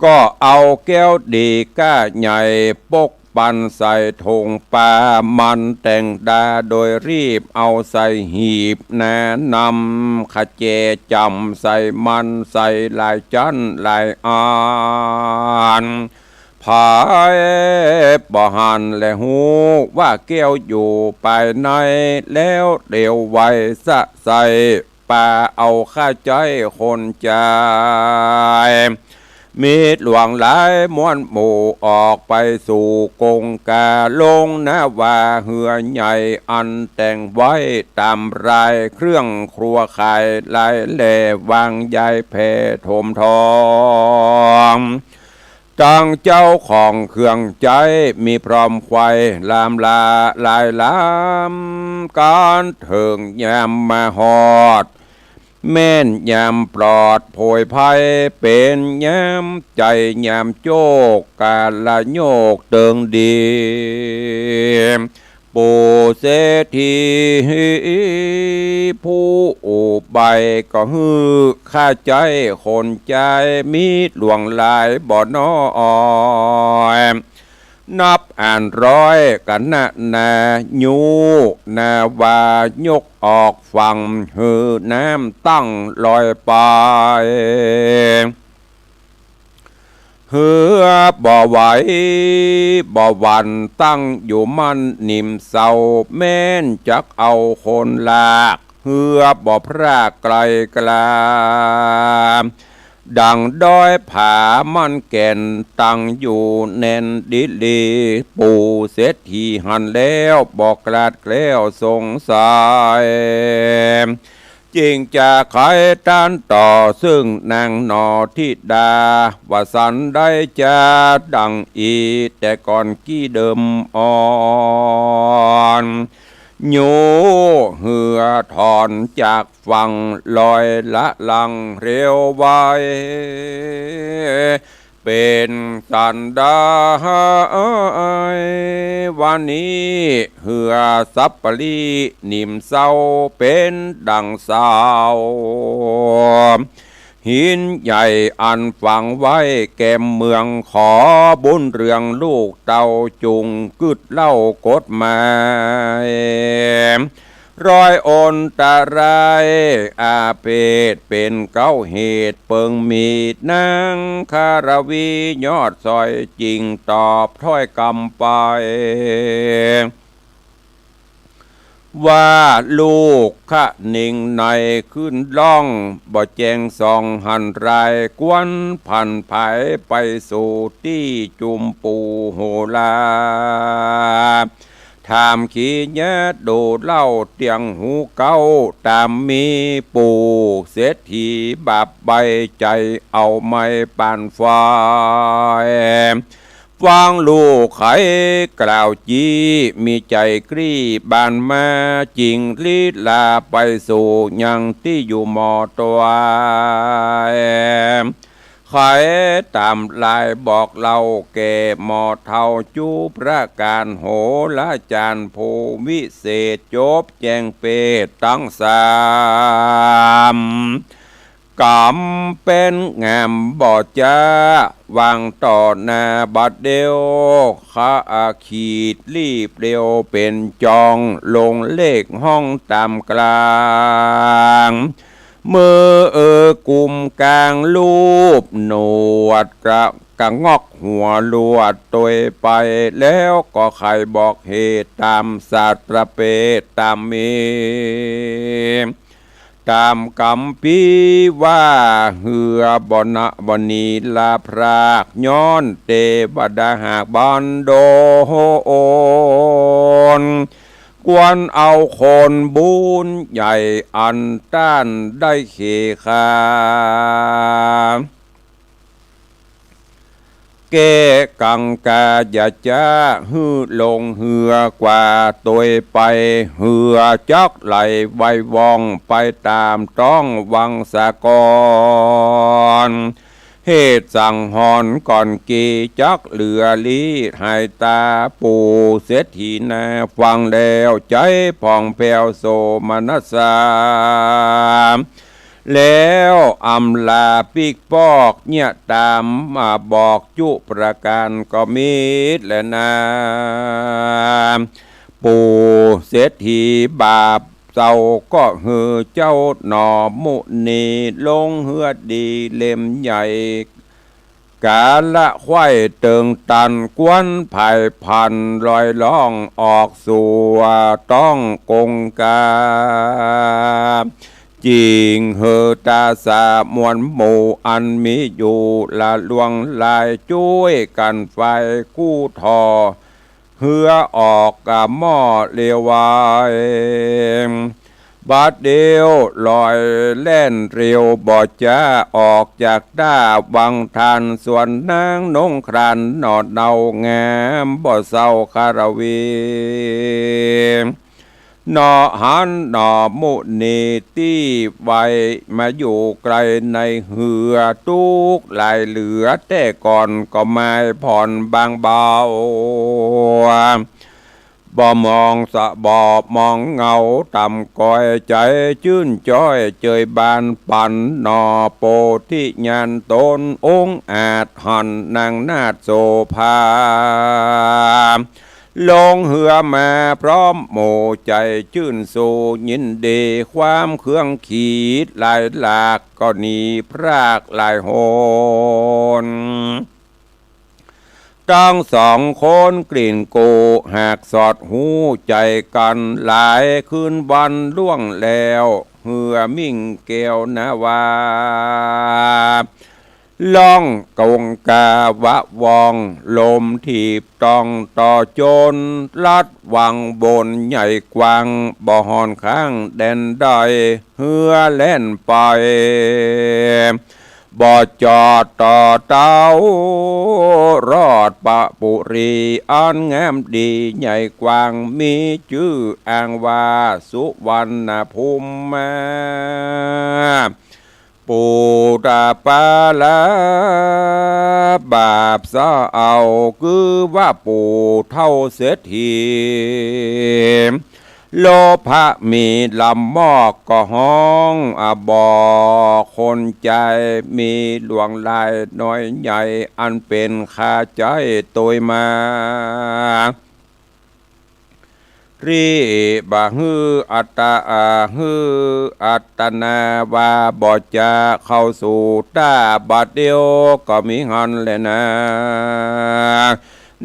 ก็เอาแก้วดีก้าใหญ่ ปกปันใส่ถงปา มันแต่งดาโดยรีบ เอาใส่หีบหนานำ ขะแจจ๋ำใส่มัน ใส่หลายจั้นหลายอัน ผายบ่หันแลฮู้ ว่าแก้วอยู่ภายใน แล้วเตียวไว้สะใส่ ปาเอาข้าใจ๊คนใจ๋ มิตรหลวงหลายมวลหมู่ ออกไปสู่กงกา ลงนาวาเฮือใหญ่ อันแต่งไว้ต๋ามราย เครื่องครัวขายหลายแหล่ วางยายแผ่ถมทอง ตังเจ้าของเครื่องใจ๊ มีพร้อมไขว่หลามหลายลำ ก๋านเถิงยามมาฮอด แม้นยามปลอดโผยภัย เป๋นยามใจ๋ยามโจก กาละโยกเติงดี ปู่เศรษฐีผู้อุบาย ก็หื้อข้าใจ๊คนใจ๋ มิตรหลวงหลายบ่น้อย นับอ่านร้อย กะนะนายู นาวายกออกฝั่ง หื้อน้ำตั้งลอยไป เฮือบ่ไหวบ่หวั่น ตั้งอยู่มั่นนิ่มเซา แม้นจักเอาคนลาก เฮือบ่พรากไกลกลา ดั่งดอยผามั่นแก่น ตั้งอยู่แน่นดีหลี ปู่เศรษฐีหันแล้ว บ่คลาดแคล้วสงสัย จึงจะไขต้านต่อ ซึ่งนางหนอธิดา ว่าสันได้จาดั่งอี้ แต่ก่อนกี้เดิมอ่อน ยูเฮือถอนจากฝั่ง ลอยละลังเร็วไว เป๋นสันได้ วันนี้เฮือสัปปะรีนิ่มเซา เป๋นดั่งเสาหินใหญ่อันฝังไว้แก่มเมือง ขอบุญเรืองลูกเต้า จุ่งกึ๊ดเล่ากฎหมาย ร้อยอันตรายอาเพศ เป๋นเก๊าเหตุเปิงมี นางคารวียอดสอย จึงตอบถ้อยกำไป ว่าลูกคะนิงในขึ้นร้อง บ่แจ้งส่องหันราย ควรผันผายไปสู่ตี้จุมปู่โหรา ถามขีญาติดูเล่าเตียงหูเก๊า ต๋ามมีปู่เศรษฐีบาปใบ้ ใจ๋เอาไม้ปานไฟ ฟังลูกไขกล่าวจี้ มีใจ๋กรี้บานมา จึงลีลาไปสู่ยังตี้อยู่หมอตวย ไขต๋ามลายบอกเล่าแก่หมอเฒ่า จุประก๋านโหราจ๋ารย์ผู้วิเศษ จบแจ้งเปตตังสาม ก๋ำเป๋นงามบ่จ๊า วางต่อหน้าบัดเดียว ข้าขีดลีบเดียวเป๋นจอง ลงเลขห้องต๋ามกลาง มือเออกุมก๋างลูบหนวด กระ กระงอกหัวลวดตวยไป แล้วก็ใค่บอกเหตุต๋ามสาตรเปตต๋ามมี ต๋ามกัมภีร์ว่า เฮือบ่หนะบ่หนีละพราก ย้อนเตวดาหากบันดล ควรเอาคนบุญใหญ่อันต้านได้เขขา แก้กังกา อย่าจ๊าหื้อลงเฮือกว่าตวยไป เฮือจักไหลไวว่องไปต๋ามต๊องวังสากร เหตุสังหรณ์ก่อนเก๋จักเหลือลี้หายต๋า ปู่เศรษฐีนาฟังแล้ว ใจ๋ผ่องแผ้วโสมนัสสา แล้วอำลาปิ๊กปอกเยียะต๋ามมาบอกจุประก๋านก็มิตรแลนา ปู่เศรษฐีบาปเศร้าก็หื้อเจ้าหน่อมุนี ลงเฮือดีเล่มใหญ่ ก๋าละไขว้เติงตัน กวนผายพันลอยล่องออกสู่ต๊องกงกา จิ่งหื้อต๋าสาหมวนหมู่อันมีอยู่ละลวงหลาย จ้วยกั๋นไฟกู้ถ่อ เฮือออกกาหม้อเลียวไว บัดเดียวลอยแล่นเร็วบ่จ๊า ออกจากต้าวังทานสวนนางนงครานหน่อเนาหงามบ่เศร้าคารวี หน่อหันหน่อมุนีตี้ไวมาอยู่ไกลในเฮือ ตุ๊กข์หลายเหลือแต่ก่อนก็มายผ่อนบางเบา บ่มองสะ บ่มองเหงาต่ำก้อย ใจ๋จื้นจ้อยเจยบานปันหน่อโปธิญาณต๋นองค์อาจหันนางนาฏโสภา ลงเฮือมาพร้อมหมู่ ใจ๋จื้นสู้ยินดี ความเครื่องขีดหลายหลากก็หนีพรากหลายหน ตึงสองคนกลิ้นกู้หากสอดฮู้ใจ๋กั๋น หลายคืนวันล่วงแล้ว เฮือมิ่งแก้วนาวา ล่องกงกาวะว่อง ลมถีบต้องต่อจน ลัดวังบนใหญ่กว้าง บ่ห่อนค้างแดนใด เฮือแล่นไป บ่จอดต่อเต้า รอดปะปุรี อันงามดีใหญ่กว้าง มีจื้ออ้างว่าสุวรรณภูมิมา ปู่ตาปาลาบาปสะเอา คือว่าปู่เฒ่าเศรษฐี โลภะมีลำมอกก็ฮ้องอะบอกคนใจ๋ มีหลวงหลายน้อยใหญ่ อันเป๋นข้าใจ๊ตวยมา รีบ่หื้ออัตตา อาหื้ออัตตนาว่าบ่จะเข้าสู่ต้า บัดเดียวก็มีหั้นแลนา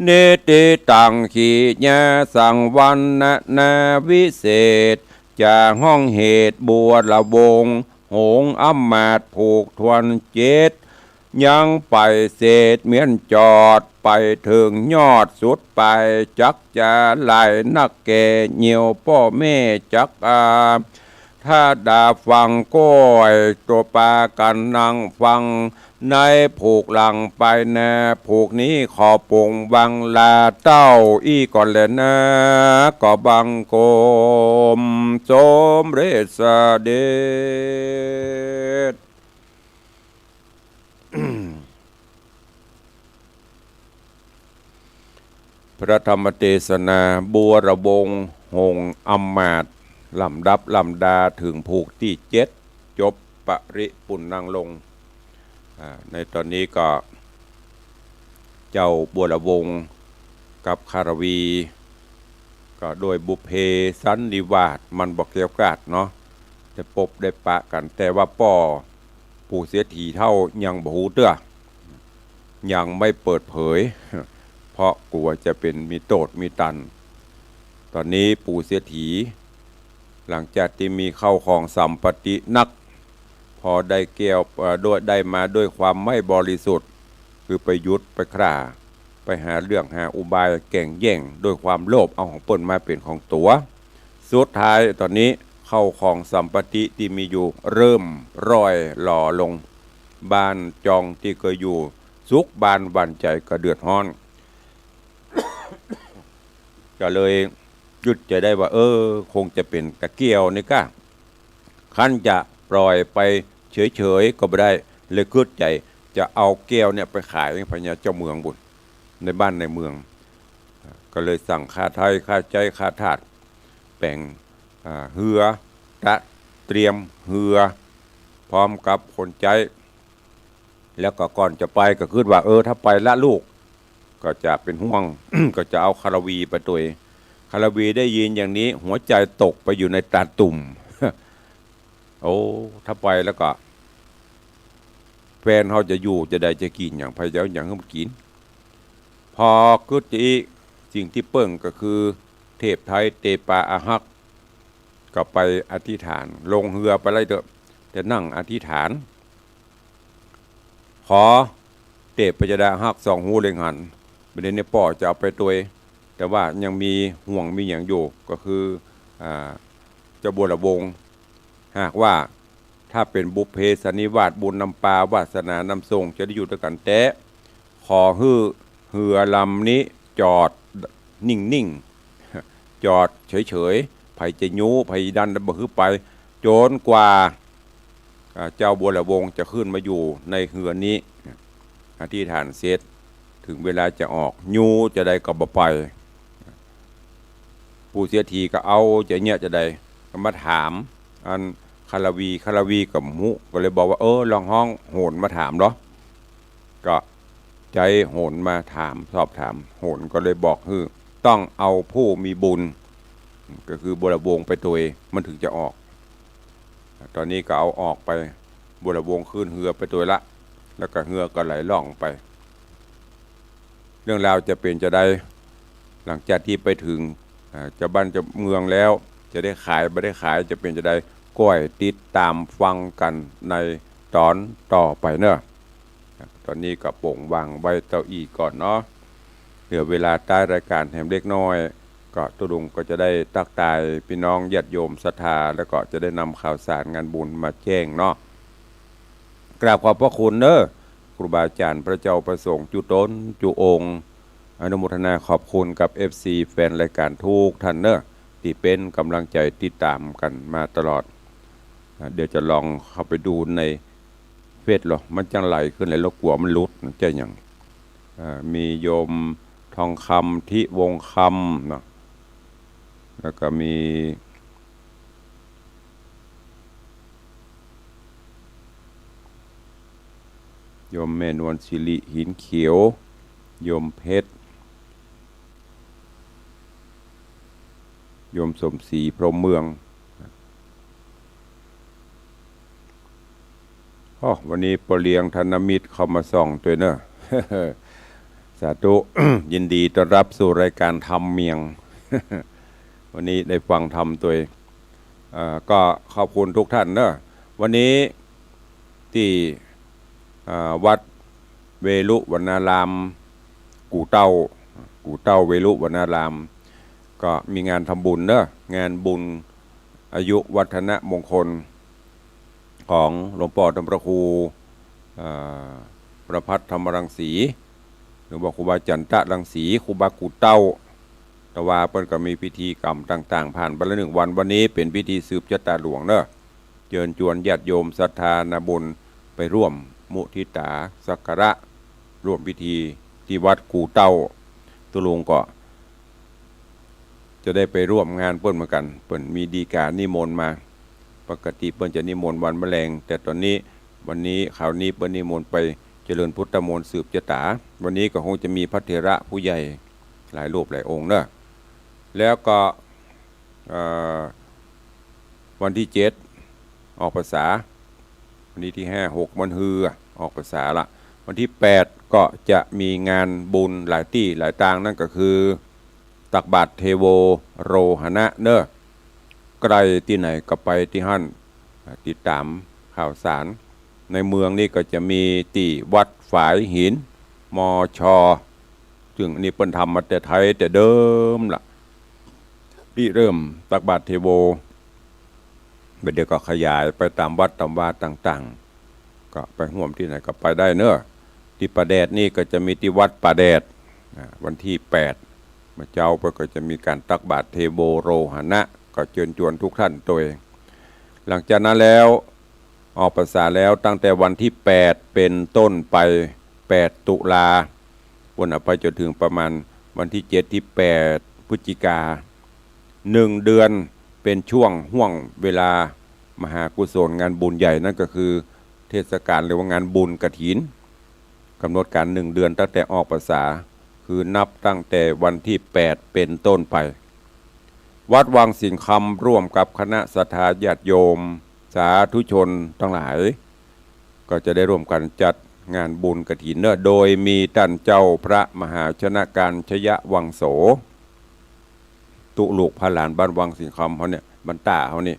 นิติตังขีญาสังวรรณนาวิเศษ จะฮ้องเหตุบัวละวง หงส์อำมาตย์ผูกถ้วนเจ็ด ยังไปเศษเมียนจอด ไปเถิงยอดสุดปาย จักจะหลายนักแก่ เหยี่ยวป้อแม่จักอา ถ้าดาฟังก้อย ตั๋วปากั๋นนั่งฟัง ในผูกหลังไปนา ผูกนี้ขอปงวังลาเต้าอี้ก่อนแลนา ก็บังคมสมเร็จเสด็จ พระธรรมเตสนา บัวละวง หงส์อำมาตย์ ลำดับลำดาเถิงผูกตี้เจ็ด จบปริปุณณังลง อ่า ในต๋อนนี้ก็ เจ้าบัวละวงกับคารวี ก็โดยบุพเพสันนิวาสมันบ่แคล้วคลาดเนาะ แต ได้ปบได้ปะกั๋น แต่ว่าป้อปู่เศรษฐีเฒ่ายังบ่ฮู้เตื้อ ยังไม่เปิดเผย เพราะกั๋วจะเป๋นมีโต้ษมีตัน ต๋อนนี้ปู่เศรษฐี หลังจากตี้มีเข้าของสัมปัตตินัก พอได้แก้ว เอ่อ ด้วย ได้มาด้วยความไม่บริสุทธิ์ คือไปหยุดไปคร่า ไปหาเรื่องหาอุบายแก่งแย่งด้วยความโลภ เอาของเปิ้นมาเป๋นของตั๋ว สุดท้ายต๋อนนี้เข้าของสัมปัตติตี้มีอยู่เริ่มร่อยหรอลง บ้านจองตี้เกยอยู่สุขบานหวั่นใจ๋ก็เดือดฮ้อน ก็เลยกึ๊ดใจ๋ได้ว่า เออ คงจะเป๋นตะแก้วนี่ก้า คันจะปล่อยไปเฉยๆ ก็บ่ได้ เลยกึ๊ดใจ๋จะเอาแก้วเนี่ยไปขายพญาเจ้าเมืองบุญ ในบ้านในเมือง ก็เลยสั่งข้าไท้ข้าใจ๊ข้าทาส แป๋ง อ่า เฮือ ตระเตรียมเฮือ พร้อมกับคนใจ๊ แล้วก็ก่อนจะไปก็กึ๊ดว่า เออ ถ้าไปละลูก ก็จะเป๋นห่วง ก็จะเอาคารวีไปตวย คารวีได้ยินอย่างนี้ หัวใจ๋ตกไปอยู่ในตาตุ่ม โอ้ ถ้าไปแล้วก็ แฟนเฮาจะอยู่จะใด จะกิ๋นหยัง ใผจะเอาหยังหื้อมันกิ๋น พอกึ๊ดจะอี้ สิ่งตี้เปิ้งก็คือ เทพไท้เตปาอาฮัก ก็ไปอธิษฐาน ลงเฮือไปเลยเต๊อะ จะนั่งอธิษฐาน ขอเทพยดาฮักสองฮูเล็งหัน บ่าเดี่ยวนี้ป้อจะเอาไปตวย แต่ว่ายังมีห่วงมีหยังอยู่ ก็คือ อ่า เจ้าบัวระวง หากว่าถ้าเป๋นบุพเพสันนิวาส บุญนำปา วาสนานำส่ง จะได้อยู่ตวยกั๋นแต๊ ขอหื้อเฮือลำนี้จอดนิ่งๆ จอดเฉยๆ ใผจะยู้ใผดันบ่หื้อไป จ๋นกว่า อ่า เจ้าบัวระวงจะขึ้นมาอยู่ในเฮือนี้ อธิษฐานเสร็จ เถิงเวลาจะออก ยู้จะใดก็บ่ไป ปู่เศรษฐีก็เอาใจ๋เยียะจะใด ก็มาถาม อันคารวี คารวีก็บ่ฮู้ ก็เลยบอกว่า เออ ลองฮ้องโหรมาถามลอ ก็ใจ๊โหรมาถาม สอบถาม โหรก็เลยบอกหื้อ ต้องเอาผู้มีบุญ ก็คือบัวระวงไปตวย มันเถิงจะออก ต๋อนนี้ก็เอาออกไป บัวระวงขึ้นเฮือไปตวยละ แล้วก็เฮือก็ไหลล่องไป เรื่องราวจะเป๋นจะใด หลังจากตี้ไปเถิง อ่า เจ้าบ้านเจ้าเมืองแล้ว จะได้ขายบ่ได้ขาย จะเป๋นจะใด ก้อยติดต๋ามฟังกั๋นในต๋อนต่อไปเนาะ ต๋อนนี้ก็โป่งวางไว้เต้าอี้ก่อนเนาะ เหลือเวลาต้ายรายก๋านแหมเล็กน้อย ก็ตุ๊ลุงก็จะได้ตั๊กตายปี้น้องญาติโยมศรัทธา แล้วก็จะได้นำข่าวสารงานบุญมาแจ้งเนาะ กราบขอบพระคุณเน้อ ครูบาอาจ๋ารย์ พระเจ้าพระสงฆ์ จุ๊ต๋นจุ๊องค์ อนุโมทนาขอบคุณกับ เอฟซี แฟนรายก๋านทุกท่านเน้อ ตี้เป๋นก๋ำลังใจ๋ติดต๋ามกั๋นมาตลอด อ่า เดี๋ยวจะลองเข้าไปดูในเฟซลอ มันจั้งไหลขึ้นไหลลง กั๋วมันหลุด มันจะหยัง อ่า มีโยมทองคำ ทิวงศ์คำเนาะ แล้วก็มี โยมแม่นวลสิริ หินเขียว โยมเพชร โยมสมศรี พรหมเมือง อ้อ วันนี้ป้อเลี้ยงธนมิตรเข้ามาส่องตวยเน้อ สาธุ ยินดีต้อนรับสู่รายก๋านธรรมเมียง วันนี้ได้ฟังธรรมตวย เอ่อ ก็ขอบคุณทุกท่านเน้อ วันนี้ตี้ อ่า วัดเวฬุวนาราม กู่เต้า กู่เต้าเวฬุวนาราม ก็มีงานทำบุญเน้อ งานบุญอายุวัฒนมงคล ของหลวงป้อต้านพระครู อ่า ประภัสธรรมรังสี หรือว่าครูบาจันตะรังสี ครูบากู่เต้า แต่ว่าเปิ้นก็มีพิธีกรรมต่างๆ ผ่านไปแล้วหนึ่งวัน วันนี้เป๋นพิธีสืบจะต๋าหลวงเน้อ เจิญจวนญาติโยมศรัทธานาบุญไปร่วมมุทิตาสักการะ ร่วมพิธีตี้วัดกู่เต้า ตุ๊ลุงก็จะได้ไปร่วมงานเปิ้นเหมือนกั๋น เปิ้นมีดีก๋านิมนต์มา ปกติเปิ้นจะนิมนต์วันมะแรง แต่ต๋อนนี้ วันนี้ คราวนี้เปิ้นนิมนต์ไปเจริญพุทธมนต์สืบจะต๋า วันนี้ก็คงจะมีพระเถระผู้ใหญ่หลายรูปหลายองค์เน้อ แล้วก็ เอ่อ วันตี้เจ็ด ออกพรรษา วันนี้ตี้ห้า หก วันฮือ ออกพรรษาละ วันตี้แปดก็จะมีงานบุญหลายตี้หลายตาง นั้นก็คือ ตักบาตรเทโวโรหณะเนาะ ใก้ตี้ไหนก็ไปตี้หั้น อ่า ติดต๋ามข่าวสาร ในเมืองนี้ก็จะมีตี้วัดฝายหิน มช. ซึ่งอันนี้เปิ้นทำมาแต่ไทยแต่เดิมละ ริเริ่มตักบาตรเทโว บ่าเดี่ยวก็ขยายไปต๋ามวัดต๋ามวาต่างๆ ก็ไปฮ่วมตี้ไหนก็ไปได้เนาะ ตี้ป่าแดดนี่ก็จะมีตี้วัดป่าแดด อ่า วันตี้แปด เมื่อเจ๊าไปก็จะมีก๋านตักบาตรเทโวโรหณะ ก็เจิญจวนทุกท่านตวย หลังจากนั้นแล้ว ออกพรรษาแล้วตั้งแต่วันตี้แปดเป๋นต้นไป แปด ตุลา บนเอาไปจ๋นเถิงประมาณวันตี้เจ็ดตี้แปด พฤศจิกา หนึ่งเดือนเป๋นช่วงฮ่วงเวลามหากุศลงานบุญใหญ่ นั้นก็คือเทศกาลหรือว่างานบุญกฐิน ก๋ำหนดก๋านหนึ่งเดือนตั้งแต่ออกพรรษา คือนับตั้งแต่วันตี้แปดเป๋นต้นไป วัดวังสิงห์คำร่วมกับคณะศรัทธาญาติโยมสาธุชนตังหลาย ก็จะได้ร่วมกั๋นจัดงานบุญกฐินเนาะ โดยมีต้านเจ้าพระมหาชนะการชยวังโส ตุ๊ลูกพระหลานบ้านวังสิงห์คำเฮาเนี่ย บ้านต้าเฮานี่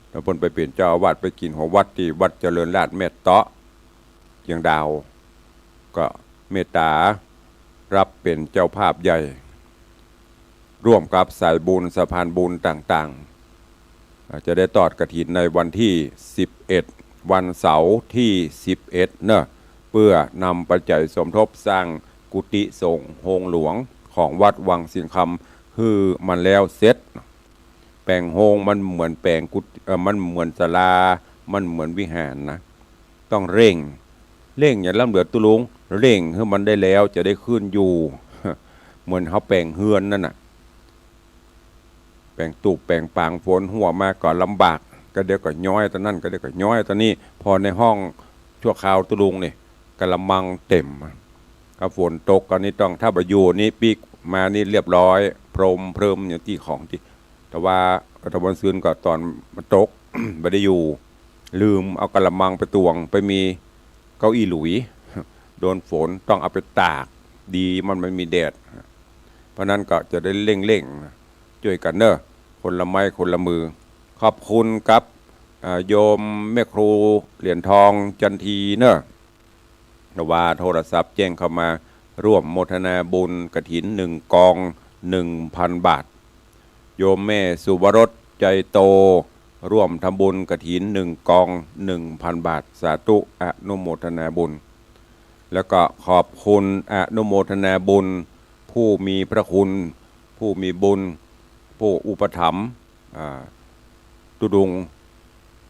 แล้วเปิ้นไปเป๋นเจ้าอาวาสไปกิ๋นหัววัดตี้วัดเจริญราษฎร์แม่เต๊าะ เจียงดาว ก็เมตต๋ารับเป๋นเจ้าภาพใหญ่ ร่วมกับสายบุญสะพานบุญต่างๆ อ่า จะได้ตอดกฐินในวันตี้สิบเอ็ด วันเสาร์ตี้สิบเอ็ดเนาะ เปื้อนำปัจจัยสมทบสร้างกุฏิสงฆ์โฮงหลวงของวัดวังสิงห์คำหื้อมันแล้วเสร็จ แป๋งโฮงมันเหมือนแป๋งกุฏิ เอ่อ มันเหมือนศาลา มันเหมือนวิหารนะ ต้องเร่ง เร่งอย่าล้ำเหลือตุ๊ลุง เร่งหื้อมันได้แล้วจะได้ขึ้นอยู่ เหมือนเฮาแป๋งเฮือนนั่นน่ะ แป๋งตุ๊บแป๋งปาง ฝนหัวมาก็ลำบาก ก็เดี๋ยวก็ย้อยตางนั้น ก็เดี๋ยวก็ย้อยตางนี้ ผ่อในห้องชั่วคราวตุ๊ลุงนี่ กะละมังเต็ม ถ้าฝนตกก็นี่ต้อง ถ้าบ่อยู่นี่ปิ๊กมานี่เรียบร้อย โพรมโพริมอย่างตี้ของตี้ แต่ว่า แต่วันซืนก็ต๋อนมันตก บ่ได้อยู่ ลืมเอากะละมังไปตวง ไปมีเก้าอี้หลุย โดนฝนต้องเอาไปตาก ดีมันไม่มีแดด เพราะนั้นก็จะได้เร่งๆ จ้วยกั๋นเนาะ คนละไม้คนละมือ ขอบคุณกับ อ่า โยมแม่ครูเหรียญทองจันทีเนาะ ว่าโทรศัพท์แจ้งเข้ามาร่วมโมทนาบุญกฐินหนึ่งกอง หนึ่งพันบาท โยมแม่สุวรสใจโต ร่วมทำบุญกฐินหนึ่งกอง หนึ่งพันบาท สาธุอนุโมทนาบุญ แล้วก็ขอบคุณอนุโมทนาบุญ ผู้มีพระคุณ ผู้มีบุญ ผู้อุปถัมภ์ อ่า ตุ๊ลุง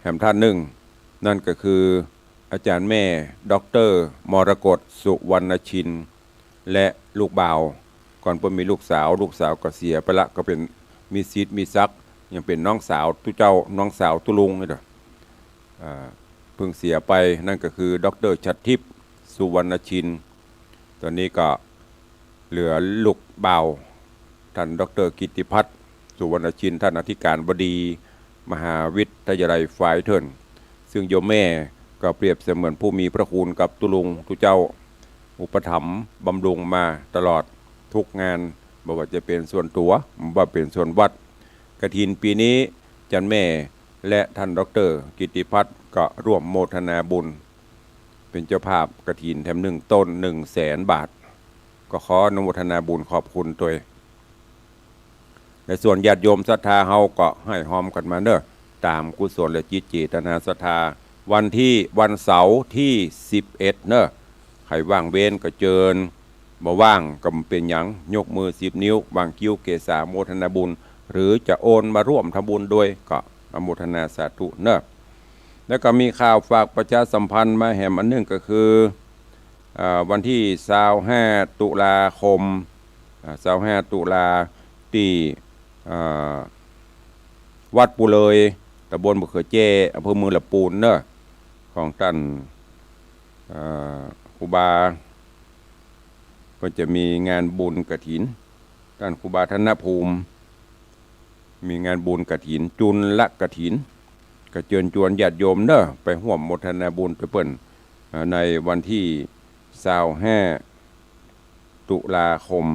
แหมท่านนึ่ง นั่นก็คืออาจ๋ารย์แม่ด็อกเตอร์มรกต สุวรรณชิน และลูกบ่าว ก่อนเปิ้นมีลูกสาว ลูกสาวก็เสียไปละ ก็เป๋นมีสิทธิ์มีศักดิ์ ยังเป๋นน้องสาวตุ๊เจ้า น้องสาวตุ๊ลุงนี่เด้อ อ่า เพิ่งเสียไป นั่นก็คือด็อกเตอร์ฉัตรทิพย์ สุวรรณชิน ต๋อนนี้ก็เหลือลูกบ่าว ท่านด็อกเตอร์กิตติพัฒน์ สุวรรณชิน ท่านอธิการบดีมหาวิทยาลัยไฟเทิล ซึ่งโยมแม่ก็เปรียบเสมือนผู้มีพระคุณกับตุ๊ลุงตุ๊เจ้า อุปถัมภ์บำรุงมาตลอดทุกงาน บ่ว่าจะเป๋นส่วนตั๋ว บ่ว่าเป๋นส่วนวัด กฐินปี๋นี้ อาจ๋ารย์แม่และท่านด็อกเตอร์กิตติพัฒน์ก็ร่วมโมทนาบุญ เป๋นเจ้าภาพกฐินแถมหนึ่งต้น หนึ่งแสนบาท ก็ขออนุโมทนาบุญขอบคุณตวย และส่วนญาติโยมศรัทธาเฮาก็ให้ฮอมกั๋นมาเนาะ ต๋ามกุศลและจิตเจตนาศรัทธา วันตี้ วันเสาร์ตี้สิบเอ็ดเนาะ ใผว่างเว้นก็เจิญ บ่ว่างก็บ่เป๋นหยัง ยกมือสิบนิ้ว วางคิ้วเกสา โมทนาบุญ หรือจะโอนมาร่วมทำบุญด้วยก็อนุโมทนาสาธุเนาะ แล้วก็มีข่าวฝากประชาสัมพันธ์มาแหมอันนึ่งก็คือ อ่า วันตี้ซาวห้า ตุลาคม อ่า ซาวห้า ตุลา ตี้ อ่า วัดปูเลย ต๋ำบลบ่าเขือแจ้ อำเภอเมืองละปูนเนาะ ของต้าน อ่า ครูบา ก็จะมีงานบุญกฐิน ต้านครูบาธนภูมิ มีงานบุญกฐิน จุลกฐิน ก็เจิญจวนญาติโยมเนาะ ไปฮ่วมโมทนาบุญตวยเปิ้น อ่า ในวันตี้ซาวห้า ตุลาคม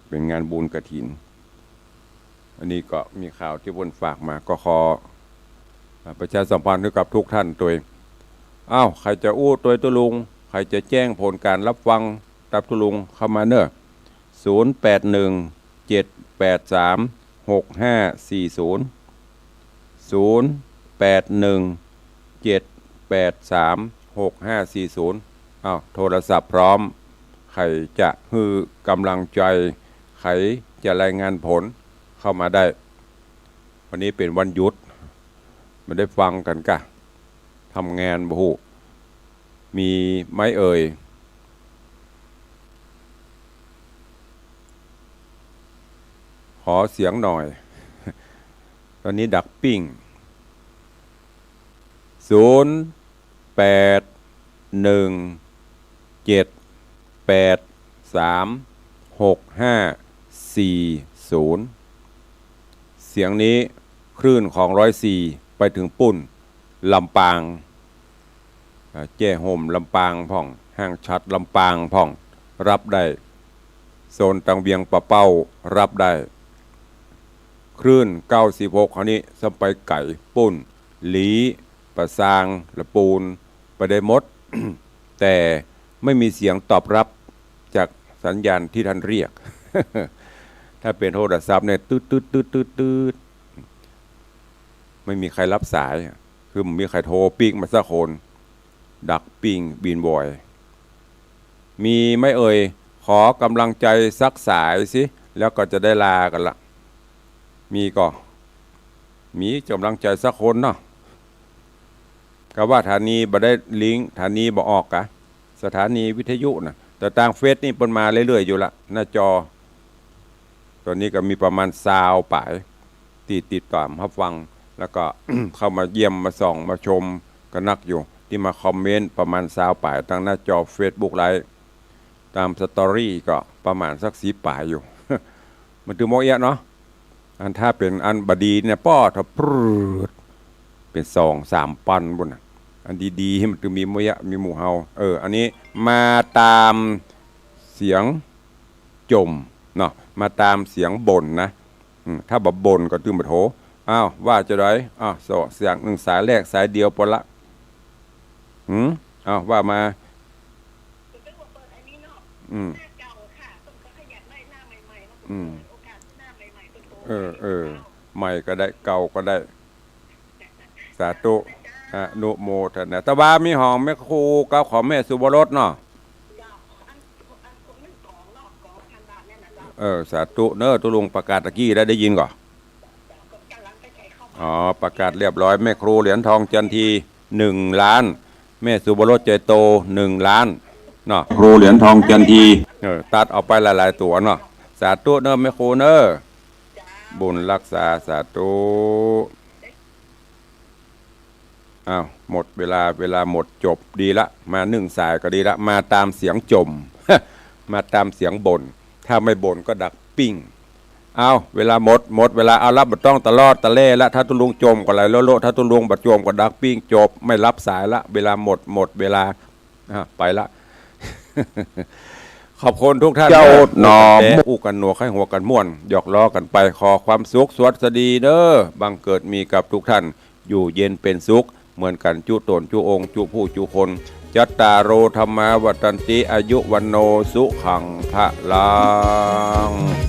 เป๋นงานบุญกฐิน อันนี้ก็มีข่าวตี้เปิ้นฝากมา ก็ขอ อ่า ประชาสัมพันธ์หื้อกับทุกท่านตวย อ้าว ใผจะอู้ตวยตุ๊ลุง ใผจะแจ้งผลก๋านฮับฟังกับตุ๊ลุงเข้ามาเนาะ ศูนย์แปดหนึ่ง เจ็ดแปดสาม หกห้าสี่ศูนย์ ศูนย์แปดหนึ่ง เจ็ดแปดสาม หกห้าสี่ศูนย์ อ้าว โทรศัพท์พร้อม ใผจะหื้อก๋ำลังใจ๋ ใผจะรายงานผลเข้ามาได้ วันนี้เป๋นวันหยุด บ่ได้ฟังกั๋นกะ ทำงานบ่ฮู้ มีไหมเอ่ย ขอเสียงหน่อย ต๋อนนี้ดักปิ้ง ศูนย์แปดหนึ่ง เจ็ดแปดสาม หกห้าสี่ศูนย์ เสียงนี้คลื่นของร้อยสี่ไปเถิงปู๊น ลำปาง อ่า แจ้ฮ่มลำปางพ่อง ห้างฉัตรลำปางพ่อง ฮับได้ โซนตังเวียงป่าเป้าฮับได้ คลื่นเก้าสิบหก เฮานี้ส่ำไปไก๋ปู๊น หลี ป่าซาง ละปูน ไปได้หมด แต่ไม่มีเสียงตอบฮับจากสัญญาณตี้ท่านเรียก ถ้าเป๋นโทรศัพท์เนี่ย ตึ๊ดตึ๊ดตึ๊ดตึ๊ดตึ๊ด ไม่มีใผฮับสาย คือบ่มีใผโทรปิ๊กมาสักคน ดักปิ้งบินวอย มีไหมเอ่ย ขอก๋ำลังใจ๋สักสายสิ แล้วก็จะได้ลากั๋นละ มีก่อ มีก๋ำลังใจ๋สักคนเนาะ กาว่าสถานีบ่ได้ลิงก์ สถานีบ่ออกกา สถานีวิทยุน่ะ แต่ตางเฟซนี่เปิ้นมาเรื่อยๆ อยู่ละ หน้าจอ ต๋อนนี้ก็มีประมาณซาวป๋าย ตี้ติดต๋ามฮับฟัง แล้วก็ เข้ามาเยี่ยมมาส่องมาชมก็นักอยู่ ตี้มาคอมเมนต์ประมาณซาวป๋ายตางหน้าจอเฟซบุ๊กไลฟ์ ต๋ามสตอรี่ก็ประมาณสักสิบป๋ายอยู่ มันตึงบ่เอี้ยะเนาะ อันถ้าเป๋นอันบ่ดีเนี่ย ป้อ ถ้าปรืด เป๋นสองสามปันปู๊นน่ะ อันดีๆ มันตึงมีบ่เอี้ยะ มีหมู่เฮา เออ อันนี้มาต๋ามเสียงจ่มเนาะ มาต๋ามเสียงบ่นนะ อืม ถ้าบ่บ่นก็ตึงบ่โทร อ้าว ว่าจะได อ้าว โซ่เสียงนึ่งสายแรกสายเดียวปอละ หืม อ้าว ว่ามา อืม อืม เออ เออ ใหม่ก็ได้ เก่าก็ได้ สาธุ อนุโมทนา ตะวามีของแม่ครูกับของแม่สุวรสเนาะ เออ สาธุเนอะ ตุ๊ลุงประกาศตะกี้ได้ ได้ยินก่อ อ๋อ ประกาศเรียบร้อย แม่ครูเหรียญทองจันที หนึ่งล้าน แม่สุวรสใจโต หนึ่งล้าน เนาะ ครูเหรียญทองจันที เออ ตัดออกไปหลายๆ ตั๋วเนาะ สาธุเนอะ แม่ครูเนอะ บุญฮักษา สาธุ อ้าว หมดเวลา เวลาหมด จบ ดีละ มานึ่งสายก็ดีละ มาต๋ามเสียงจ่ม มาต๋ามเสียงบ่น ถ้าไม่บ่นก็ดักปิ้ง อ้าว เวลาหมด หมดเวลา เอาละ บ่ต้องตะลอดตะแล่ละ ถ้าตุ๊ลุงจ่มก็ไหลโละโละ ถ้าตุ๊ลุงบ่จ่มก็ดักปิ้ง จบ ไม่ฮับสายละ เวลาหมด หมดเวลา อ่ะ ไปละ ขอบคุณทุกท่าน เจ้า เนอะ หนอม อู้กั๋นหนวกหื้อหัวกั๋นม่วน หยอกล้อกั๋นไป ขอความสุขสวัสดีเนอะ บังเกิดมีกับทุกท่าน อยู่เย็นเป๋นสุข เหมือนกั๋นจุ๊ต๋นจุ๊องค์จุ๊ผู้จุ๊คน จัตตาโร ธัมมา วัฑฒันติ อายุ วัณโณ สุขัง พลัง